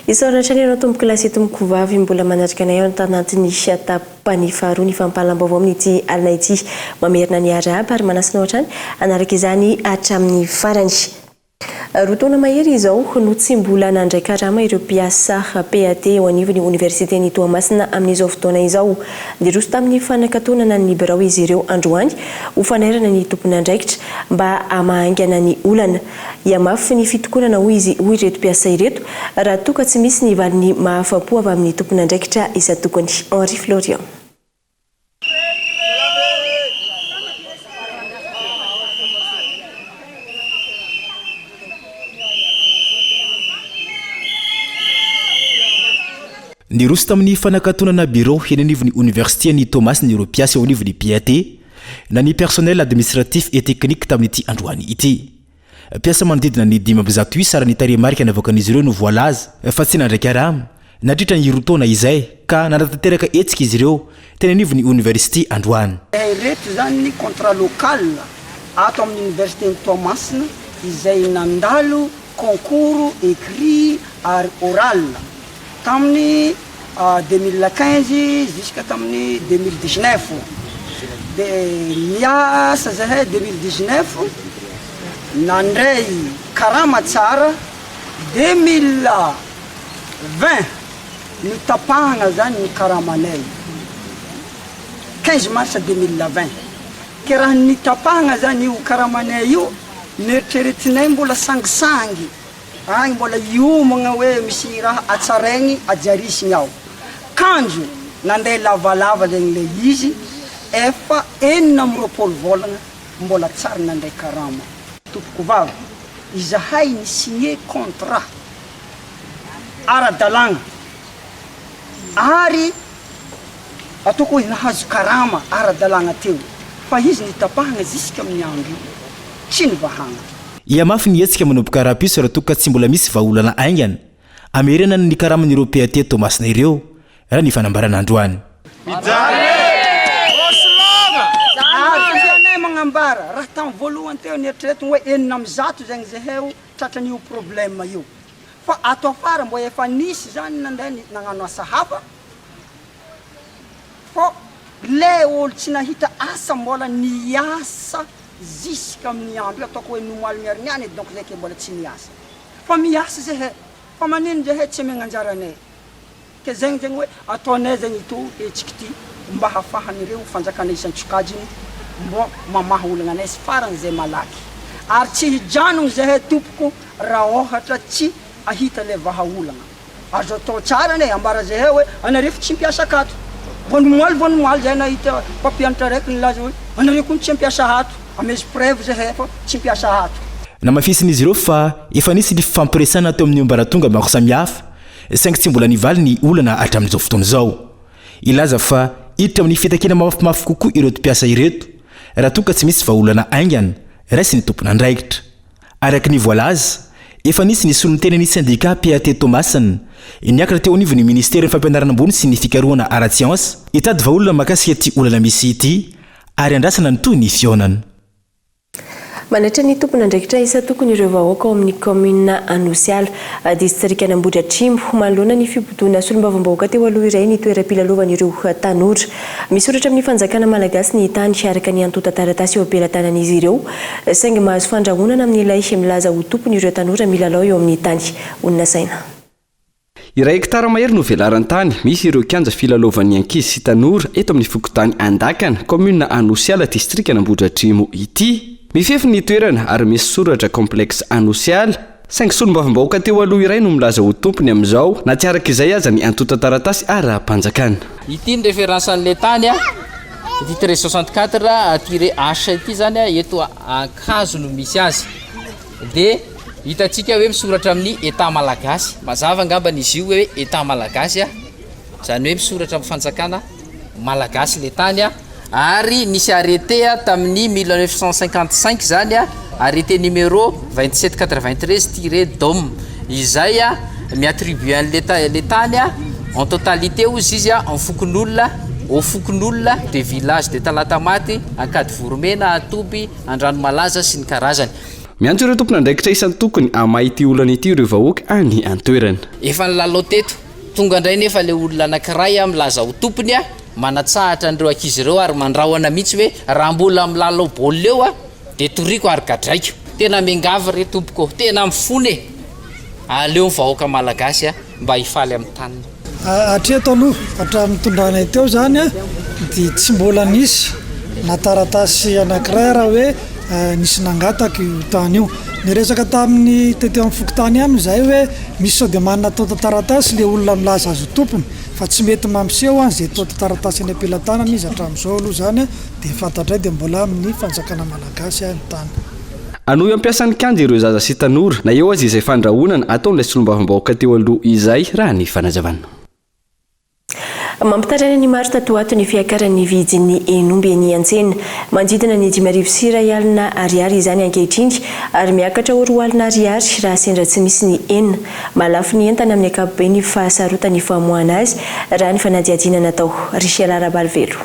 Isaorana hatrany ianao tompokolahy sy tompokovavy mbola manatrika anay ao anatin'ny tapany faharoa ny fampahalam-baovao amin'ity alina ity. Mamerina ny arahaba ary manasa anao hatrany hanaraka izany hatramin'ny farany. Roa taona mahery izao no tsy mbola nandray karama ireo mpiasa PAT eo anivon'ny oniversiten'i Toamasina amin'izao fotoana izao. Niroso tamin'ny fanakatonana ny birao izy ireo androany ho fanairana ny tompon'andraikitra mba hamaha haingana ny olana. Hihamafy ny fitokonana hoy izy hoy ireto mpiasa ireto raha toa ka tsy misy ny valiny mahafa-po avy amin'ny tompon'andraikitra isan-tokony. Henri Florian. Niroso tamin'ny fanakatonana birao eny anivon'ny oniversiten'i Toamasina ireo mpiasa eo anivon'ny PAT na ny Personnel Administratif et Technique tamin'ity androany ity. Mpiasa manodidina ny 105 isa raha ny tarehimarika navoakan'izy ireo no voalaza fa tsy nandray karama nandritra ny roa taona izay ka nanatanteraka hetsika izy ireo teny anivon'ny oniversite androany. Ireto izany ny contrat local ato amin'ny oniversiten'i Toamasina izay nandalo concours écrit ary oral tamin'ny 2015 jusqu'à tamin'ny 2019 dia niasa zahay 2019 nandray karama tsara 2020 notapahana zany ny karamanay 15 mars 2020 ke raha nitapahana zany io karamanay io neritreretinay mbola sangisangy Agny mbola hiomagna hoe misy raha atsaraigny ajarisigny ao. Kanjo nandeha lavalava zegny le izy, efa 26 vôlagna. mbola tsary nandray karama. Tompoko vavy, izahay ni signer contrat ara-dalàgna ary ataoko hoe nahazo karama ara-dalàgna teo fa izy nitapahagna jusque amin'ny andro io tsy nivahagna. Hihamafy ny hetsika manomboka rahampitso raha toa ka tsy mbola misy vahaolana haingana hamerenana ny karaman'ireo PAT Toamasina ireo, raha ny fanambarana androany. Mijaly e! Ary tianay magnambara, raha tamin'ny voalohany teo nieritreretina hoe 106 zegny zeheo tratran'io problème io, fa ato afara mbô efa nisy zany nandeha nagnano asa hafa, fô le olo tsy nahita asa mbola niasa jusqu'amin'ny andro io, ataoko hoe nomaly miaro niany edy donc zay ke mbola tsy niasa, fa miasa zehe, fa manino zehe tsy amegna anjaranay? Ke zegny zegny hoe ataonay zegny ito hetsiky ty mba hafahan'ireo fanjakana isan-tsokajiny mbô mamaha olagna anay sy faran'izay malaky. Ary tsy hijanogno zahay tompoko raha ôhatra tsy ahita le vahaolagna. Azo atao tsara anie ambara zahay hoe anareo fa tsy mpiasa akato. Vao nomaly vao nomaly zahay nahita mpampianatra araiky nilaza hoe anareo koa tsy mpiasa ato, amezo preuve zahay fa tsy mpiasa ato. Namafisin'izy ireo fa efa nisy ny fifampiresahana teo amin'ny ambaratonga maro samihafa saingy tsy mbola nivaly ny olana hatramin'izao fotoana izao. Hilaza fa hiditra amin'ny fitakiana mafimafy kokoa ireto mpiasa ireto raha toa ka tsy misy vahaolana haingana raisin'ny tompon'andraikitra. Araka ny voalaza, efa nisy ny solontenan'ny sendika PAT Toamasina niakatra teo anivon'ny ministeran'ny fampianarana ambony sy ny fikarohana ara-tsiansa hitady vahaolana mahakasika ity olana misy ity ary andrasana ny tohin'ny fihaonana. Manaitra ny tompon'andraikitra isan-tokony ireo vahoaka ao amin'ny kaominina Anosiala, distrikan'Ambohidratrimo, manoloana ny fibodoana solombavambahoaka teo aloha iray ny toeram-pilalovan'ireo tanora. Misoratra amin'ny fanjakana malagasy ny tany, araka ny antontan-taratasy eo am-pelatanan'izy ireo, saingy mahazo fandrahonana amin'ilay milaza ho tompony ireo tanora milalao eo amin'ny tany. Honina saina. Iray hektara mahery no velaran-tany misy ireo kianja filalaovan'ny ankizy sy tanora eto amin'ny fokontany Andakana, kaominina Anosiala, distrikan'Ambohidratrimo ity. Mifefy ny toerana ary misy soratra Complexe Anosiala, saingy solombavambahoaka teo aloha iray no milaza ho tompony amin'izao na tsy araka izay aza ny antontan-taratasy ara-panjakana. Ity ny référence an'ilay tany a, ity 1364 tiret H ity zany a, eto Ankazo no misy azy. Dia hitantsika hoe misoratra amin'ny Etat malagasy. Mazava angambany izy io hoe Etat malagasy a, izany hoe misoratra amin'ny fanjakana malagasy ilay tany a, ary nisy arrêté tamin'ny 1955 izany a, arrêté numéro 2793 tiret dom, izay a mi-attribuer an'ilay ta- ilay tany a en totalité hozy izy a en fokonolona, au fokonolona de village de Talatamaty, Ankadivoromena, Atoby, Andranomalaza sy ny karazany. Miantso ireo tompon'andraikitra isan-tokony hamaha ity olana ity ireo vahoaka any an-toerana. Efa nilalao teto, tonga indray nefa ilay olona anankiray milaza ho tompony, manatsahatra an'ireo ankizy ireo ary mandrahona mihitsy hoe raha mbola milalao baolina eo aho dia toriko ary gadraiko. Tena miangavy re tompoko ô, tena mifona e! Aleo ny vahoaka malagasy mba hifaly amin'ny taniny. Hatreto aloha, hatramin'ny nitondranay teo izany dia tsy mbola nisy na taratasy anankiray ara hoe nisy nangataka io tany io. Niresaka tamin'ny tety amin'ny fokontany ihany izahay hoe misy sao dia manana antontan-taratasy ilay olona milaza azy ho tompony fa tsy mety mampiseho an'izay antontan-taratasy eny am-pelatanana izy hatramin'izao aloha izany dia fantatray dia mbola amin'ny fanjakana malagasy ny tany. Hanohy hampiasa ny kianja ireo zaza sy tanora na eo aza izay fandrahonana ataon'ilay solombavambahoaka teo aloha izay, raha ny fanazavana. Mampitaraina ny maro tato ho ato ny fiakaran'ny vidin'ny hen'omby eny an-tsena. Manodidina ny 1500 ariary izany ankehitriny ary miakatra ho 20 ariary raha sendra tsy misy ny hena. Mahalafo ny entana amin'ny ankapobeny ny fahasarotan'ny famoahana azy, raha ny fanadihadiana natao. Richela Rabalivelo.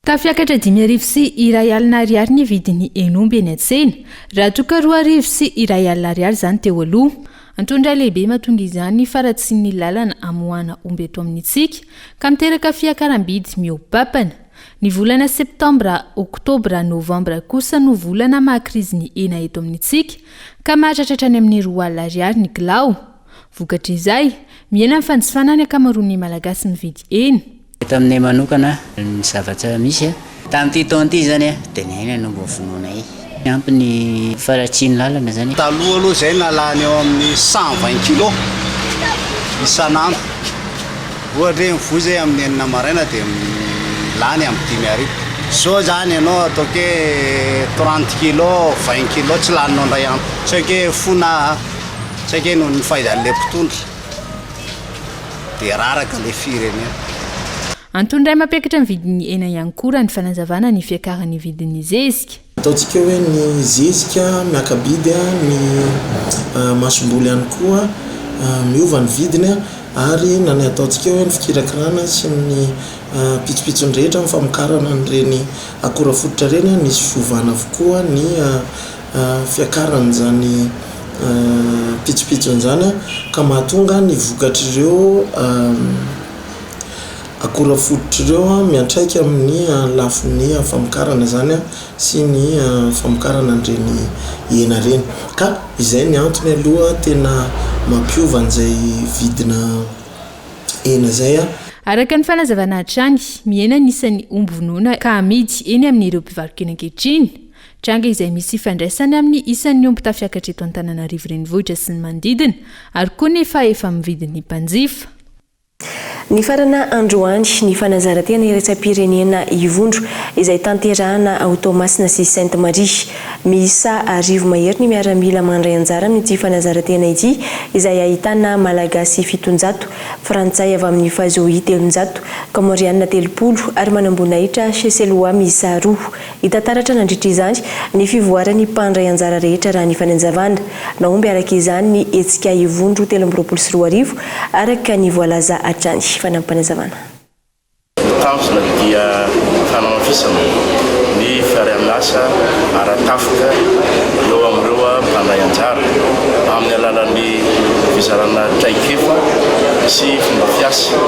Tafiakatra 1500 ariary ny vidin'ny hen'omby eny an-tsena, raha toa ka 2100 ariary izany teo aloha. Antony iray lehibe mahatonga izany ny faharatsian'ny lalana amoahana omby eto amintsika, ka miteraka fiakaram-bidy mihoa-papana. Ny volana septambra, oktobra, novambra kosa no volana maha krizy ny hena eto amintsika, ka mahatratra hatrany amin'ny 20 ariary ny kilao. Vokatr'izay, mihena ny fanjifana ny ankamaroan'ny Malagasy mividy hena. Eto aminay manokana ny zavatra misy tamin'ity taona ity izany dia ny aina no mba vonoinay. Ampy ny faharatsian'ny lalana izany. Taloha aloha izay nalany eo amin'ny 120 kilos isan'andro. Ohatra hoe mivoy izay amin'ny enina maraina dia lany amin'ny dimy hariva. Zao zany ianao ataoko hoe 30 kilo, 20 kilo tsy laninao indray andro. Tsy haiko hoe fona a, tsy haiko hoe noho ny fahaizan'ilay mpitondra dia raraka ilay firenena. Antony iray mampiakatra ny vidin'ny hena ihany koa raha ny fanazavana ny fiakaran'ny vidin'ny zezika. Ataontsika hoe ny zezika miaka-bidy, ny masomboly ihany koa miova ny vidiny ary na ny ataontsika hoe ny fikirakirana sy ny pitsopitsony rehetra amin'ny famokarana an'ireny akora fototra ireny, nisy fiovana avokoa ny fiakaran'izany pitsopitsony izany ka mahatonga ny vokatr'ireo Akora fototra ireo miantraika amin'ny lafiny famokarana izany sy ny famokarana an'ireny hena ireny. Ka izay ny antony aloha tena mampiova an'izay vidina hena izay. Araka ny fanazavana hatrany, mihena ny isan'ny omby vonoina ka amidy eny amin'ireo mpivaro-kena ankehitriny. Tranga izay misy ifandraisany amin'ny isan'ny omby tafiakatra eto Antananarivo renivohitra sy ny manodidina ary koa ny fahefa-mividin'ny mpanjifa. Nifarana androany ny fanazaran-tena iraisam-pirenena Ivondro izay tanterahana ao Toamasina sy Sainte Marie. Miisa arivo mahery ny miaramila mandray anjara amin'ity fanazaran-tena ity izay ahitana Malagasy 700, Frantsay avy amin'ny Fazohi 300, Kaomorianina 30 ary manamboninahitra Seychellois miisa roa. Hita taratra nandritra izany ny fivoaran'ny mpandray anjara rehetra raha ny fananjavana. Nahomby araka izany ny hetsika Ivondro 2023, araka ny voalaza hatrany. Fanampinazavana. Ny tanjona dia fanamafisana ny fiaraha-miasa ara-tafika eo amin'ireo mpandray anjara amin'ny alalan'ny fizarana traikefa sy fomba fiasa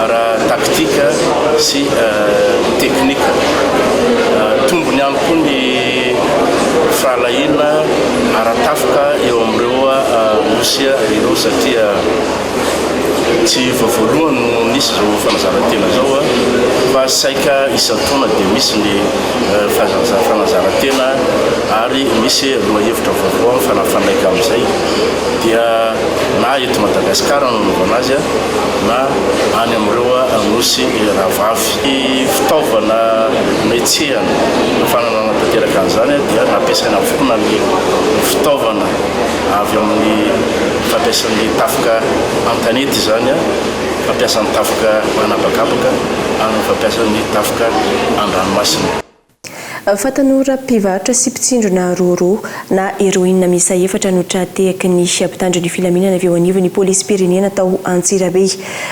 ara-taktika sy teknika. Tombony ihany koa ny firahalahiana ara-tafika eo amin'ireo nosy ireo satria tsy vao voalohany no nisy izao fanazaran-tena izao fa saika isan-taona dia misy ny fanazaran-tena ary misy lohahevitra vaovao mifanafandraika amin'izay dia na eto Madagasikara no anaovana azy na any amin'ireo nosy rahavavy. Ny fitaovana nohetsehana ahafahana nanatanteraka an'izany dia nampiasaina avokoa na ny fitaovana avy amin'ny fampiasan'ny tafika an-tanety izany, fampiasan'ny tafika an'habakabaka ary ny fampiasan'ny tafika an-dranomasina. Fa tanora mpivarotra sy mpitsindrona roro na heroine miisa efatra no tra-tehaky ny mpitandro ny filaminana avy eo anivon'ny polisim-pirenena tao Antsirabe.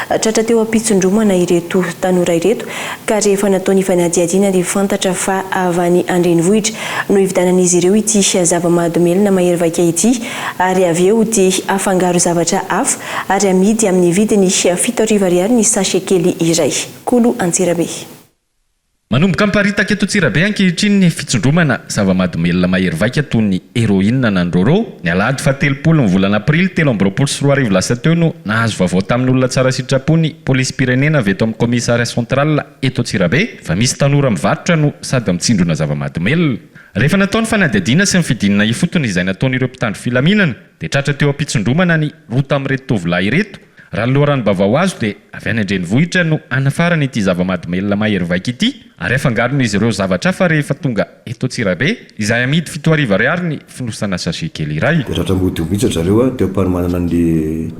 Tratra teo am-pitsindromana ireto tanora ireto ka rehefa natao ny fanadihadiana dia fantatra fa avy any an-drenivohitra no hividianan'izy ireo ity zava-mahadomelina mahery vaika ity ary avy eo dia afangaro zavatra hafa ary amidy amin'ny vidiny 7000 ariary ny sachet kely iray. Kolo Antsirabe. Manomboka miparitaka eto Antsirabe ankehitriny ny fitsindromana zava-mahadomelina mahery vaika toy ny heroine na ny rôrô. Ny alahady fahatelopolo ny volana aprily 2023 lasa teo no nahazo vaovao tamin'olona tsara sitrapo ny polisim-pirenena avy eto amin'ny commissariat central eto Antsirabe fa misy tanora mivarotra no sady mitsindrona zava-mahadomelina. Rehefa natao ny fanadihadiana sy ny fidinana ifotony izay nataon'ireo mpitandro filaminana dia tratra teo am-pitsindromana ny roa tamin'ireto tovolahy ireto. Raha ny loharanom-baovao azo dia avy any an-drenivohitra no hanafarana ity zava-mahadomelina mahery vaika ity ary afangaron'izy ireo zavatra hafa rehefa tonga eto Antsirabe, izay amidy 7000 ariary ny fonosana sachet kely iray. Dia tratra mody mihitsy ry zareo a, teo am-panomanana an'le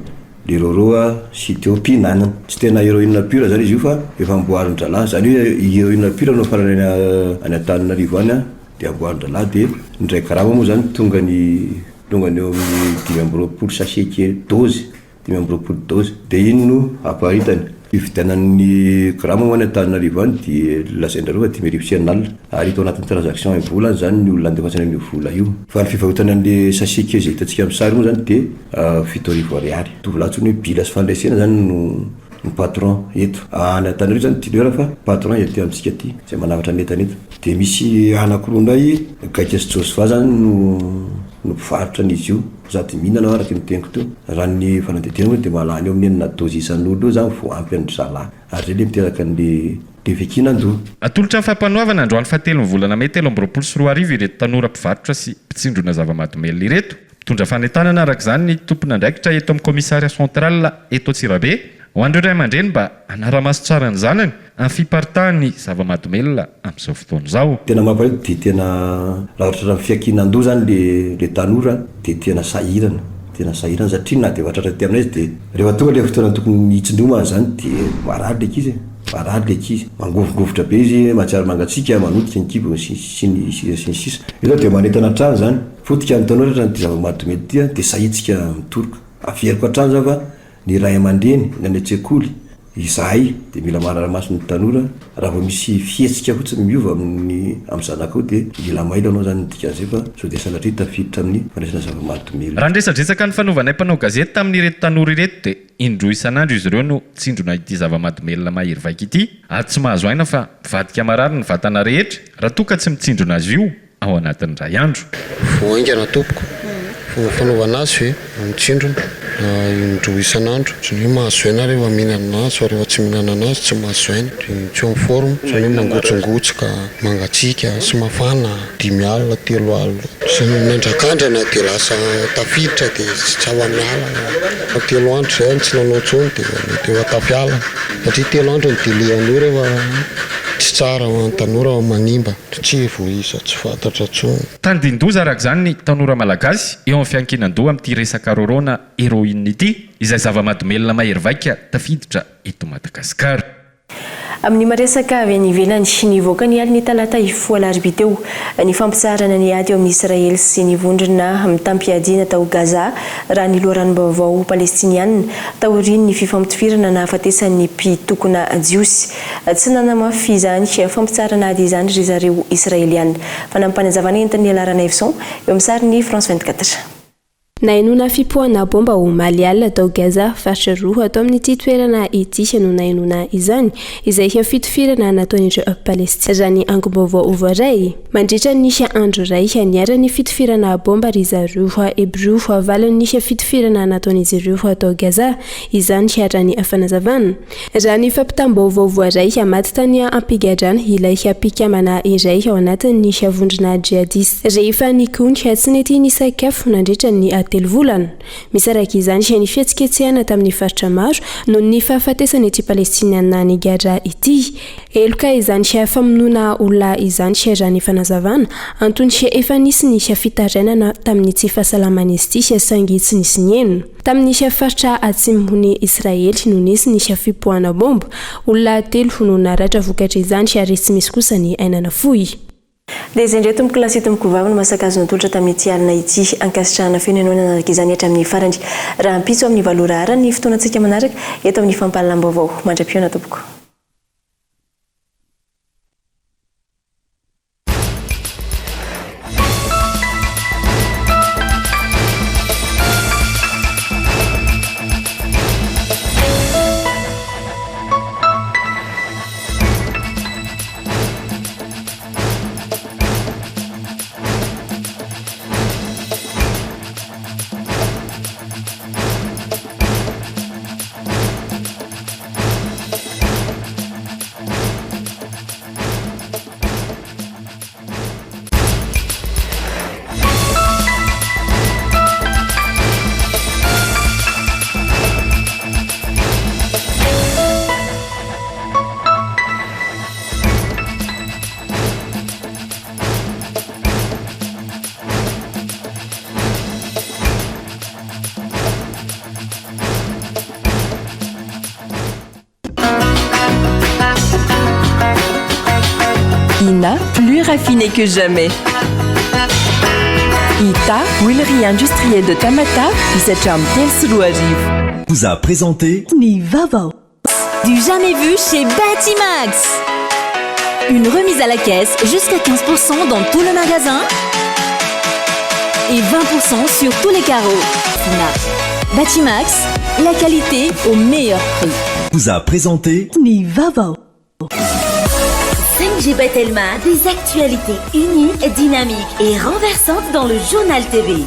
le rôrô a sy teo am-pihinanana. Tsy tena héroïne pure zany izy io fa efa amboarin-dralahy, zany hoe héroïne pure no afarana any any Antananarivo any a, dia amboarin-dralahy dia ny iray grama moa zany tonga ny tonga ny eo amin'ny 25 sachet kely dose. 25 dose dia iny no aparitany. Fividianana ny grama moa any Antananarivo any dia lazain-drareo fa 6500 ary hita ao anatin'ny transaction MVola any izany ny olona andefasana an'io vola io. Fa ny fivarotana an'le sachet kely izay hitantsika amin'ny sary moa izany dia 7000 ariary. Tovolahy antsoina hoe Bila sy Fandresena izany no no patron eto. Any Antananarivo izany dealer fa patron aty amintsika aty izay manafatra ny entana eto. Dia misy anankiroa indray Gaika sy Josva izany no no mpivarotra an'izy io. Sady mihinana aho araka ny teniko teo. Raha ny fanadihadiana moa dia mahalany eo amin'ny enina dose isan'olona eo izany vao ampy an-dry zalahy. Ary izay ilay miteraka an'ilay le fiankinan-doha. Atolotra ny fampanoavana androany fahatelon'ny volana mey 2023 ireto tanora mpivarotra sy mpitsindrona zava-mahadomelina ireto. Mitondra fanentanana araka izany ny tompon'andraikitra eto amin'ny Commissariat Central eto Antsirabe. Ho an'ireo ray aman-dreny mba hanara-maso tsara ny zanany amin'ny fiparitahan'ny zava-mahadomelina amin'izao fotoana izao. Tena mampalahelo dia tena raha ohatra ny fiankinan-doha zany le le tanora dia tena sahirana, tena sahirana satria na dia efa tratra aty aminay izy dia rehefa tonga le fotoana tokony hitsindromana zany dia marary le ankizy e, marary le ankizy, mangovingovitra be izy, mahatsiaro mangatsiaka, manotika ny kibony sy sy ny sisa sy ny sisa. Io zany dia manentana hatrany zany, potika ny tanora hatrany ity zava-mahadomelina ity dia sahitsika mitoroka. Averiko hatrany zany fa Ny ray aman-dreny, ny any an-tsekoly, izahay dia mila manara-maso ny tanora, raha vao misy fihetsika fotsiny miova amin'ny amin'ny zanakao dia mila mailo ianao izany ny dikan'izay fa sao dia sanatria tafiditra amin'ny fandraisana zava-mahadomelina. Raha ny resadresaka nifanaovanay mpanao gazety tamin'ireto tanora ireto dia indroa isan'andro izy ireo no tsindrona ity zava-mahadomelina mahery vaika ity ary tsy mahazo aina fa mivadika marary ny vatana rehetra raha toa ka tsy mitsindrona azy io ao anatin'ny iray andro. Vao haingana tompoko. Fomba fanaovana azy ve? Mitsindrona indroa isan'andro. Ohatran'ny hoe mahazo aina rehefa mihinana azy fa rehefa tsy mihinana anazy tsy mahazo aina. Dia tsy en forme, ohatran'ny hoe mangotsingotsoka, mangatsiaka sy mafana, dimy alina, telo alina. Tsy miandrakandrana dia lasa tafiditra dia tsy afa-miala. Efa telo andro izay aho no tsy nanao intsony dia mety efa tafiala. Satria telo andro ny délai an'io rehefa tsy tsara ho an'ny tanora fa manimba. Tsy voaisa tsy fantatra intsony. Tandindoza araka izany ny tanora malagasy eo amin'ny fiankinan-doha amin'ity resaka rôrô na héroïne ity, izay zava-mahadomelina mahery vaika tafiditra eto Madagasikara. Amin'ny maresaka avy any ivelany, nivoaka ny alin'ny talata hifoha alarobia teo ny fampitsaharana ny ady eo amin'i Israely sy ny vondrona mitam-piadiana tao Gaza, raha ny loharanom-baovao Palestiniana, taorian'ny fifampitifirana nahafatesan'ny mpitokona Jiosy. Tsy nanamafy izany fampitsaharana ady izany ry zareo Israeliana. Fanampim-panazavana entin'i Ela Ranaivoson eo amin'ny sarin'ny France 24. Nahenoana fipoahana baomba omaly alina tao Gaza, faritra roa ato amin'ity toerana ity no nahenoana izany, izay fitifirana nataon'ireo Palestiniana, raha ny angom-baovao voaray. Mandritra ny andro iray, niharan'ny fitifirana baomba ry zareo Hebreo, valin'ny fitifirana nataon'izy ireo tao Gaza izany, raha ny fanazavana. Raha ny fampitam-baovao voaray, maty tany am-pigadrana ilay mpikambana iray ao anatin'ny vondrona djihadista rehefa nikomy tsy nety nisakafo nandritra ny telo volana. Misy araka izany ny fihetsiketsehana tamin'ny faritra maro noho ny fahafatesan'ity Palestiniana nigadra ity. Heloka izany famonoana olona izany raha ny fanazavana, antony efa nisy ny fitarainana tamin'ny tsy fahasalaman'izy ity saingy tsy nisy niheno. Tamin'ny faritra atsimon'i Israely no nisy ny fipoahana baomba. Olona telo no naratra vokatr'izany ary tsy misy kosa ny aina nafoy. Dia izay indray tompoko lahy sy tompoko vavy no masaka azo natolotra tamin'ity alina ity. Ankasitrahana feno ianao nanaraka izany hatramin'ny farany. Rahampitso amin'ny valo ora ara ny fotoanantsika manaraka eto amin'ny fampahalalam-baovao. Mandra-pihaona tompoko. Ina, plus raffiné que jamais. Ita, huilerie industrielle de Tamatave, hisatra amin'ny 2003. Vous a présenté Ny vaovao. Du jamais vu chez Batimax. Une remise à la caisse jusqu'à 15% dans tout le magasin et 20% sur tous les carreaux. Batimax, la qualité au meilleur prix. Vous a présenté Ny vaovao. 5G by Telma, des actualités uniques, dynamiques et renversantes dans le journal TV.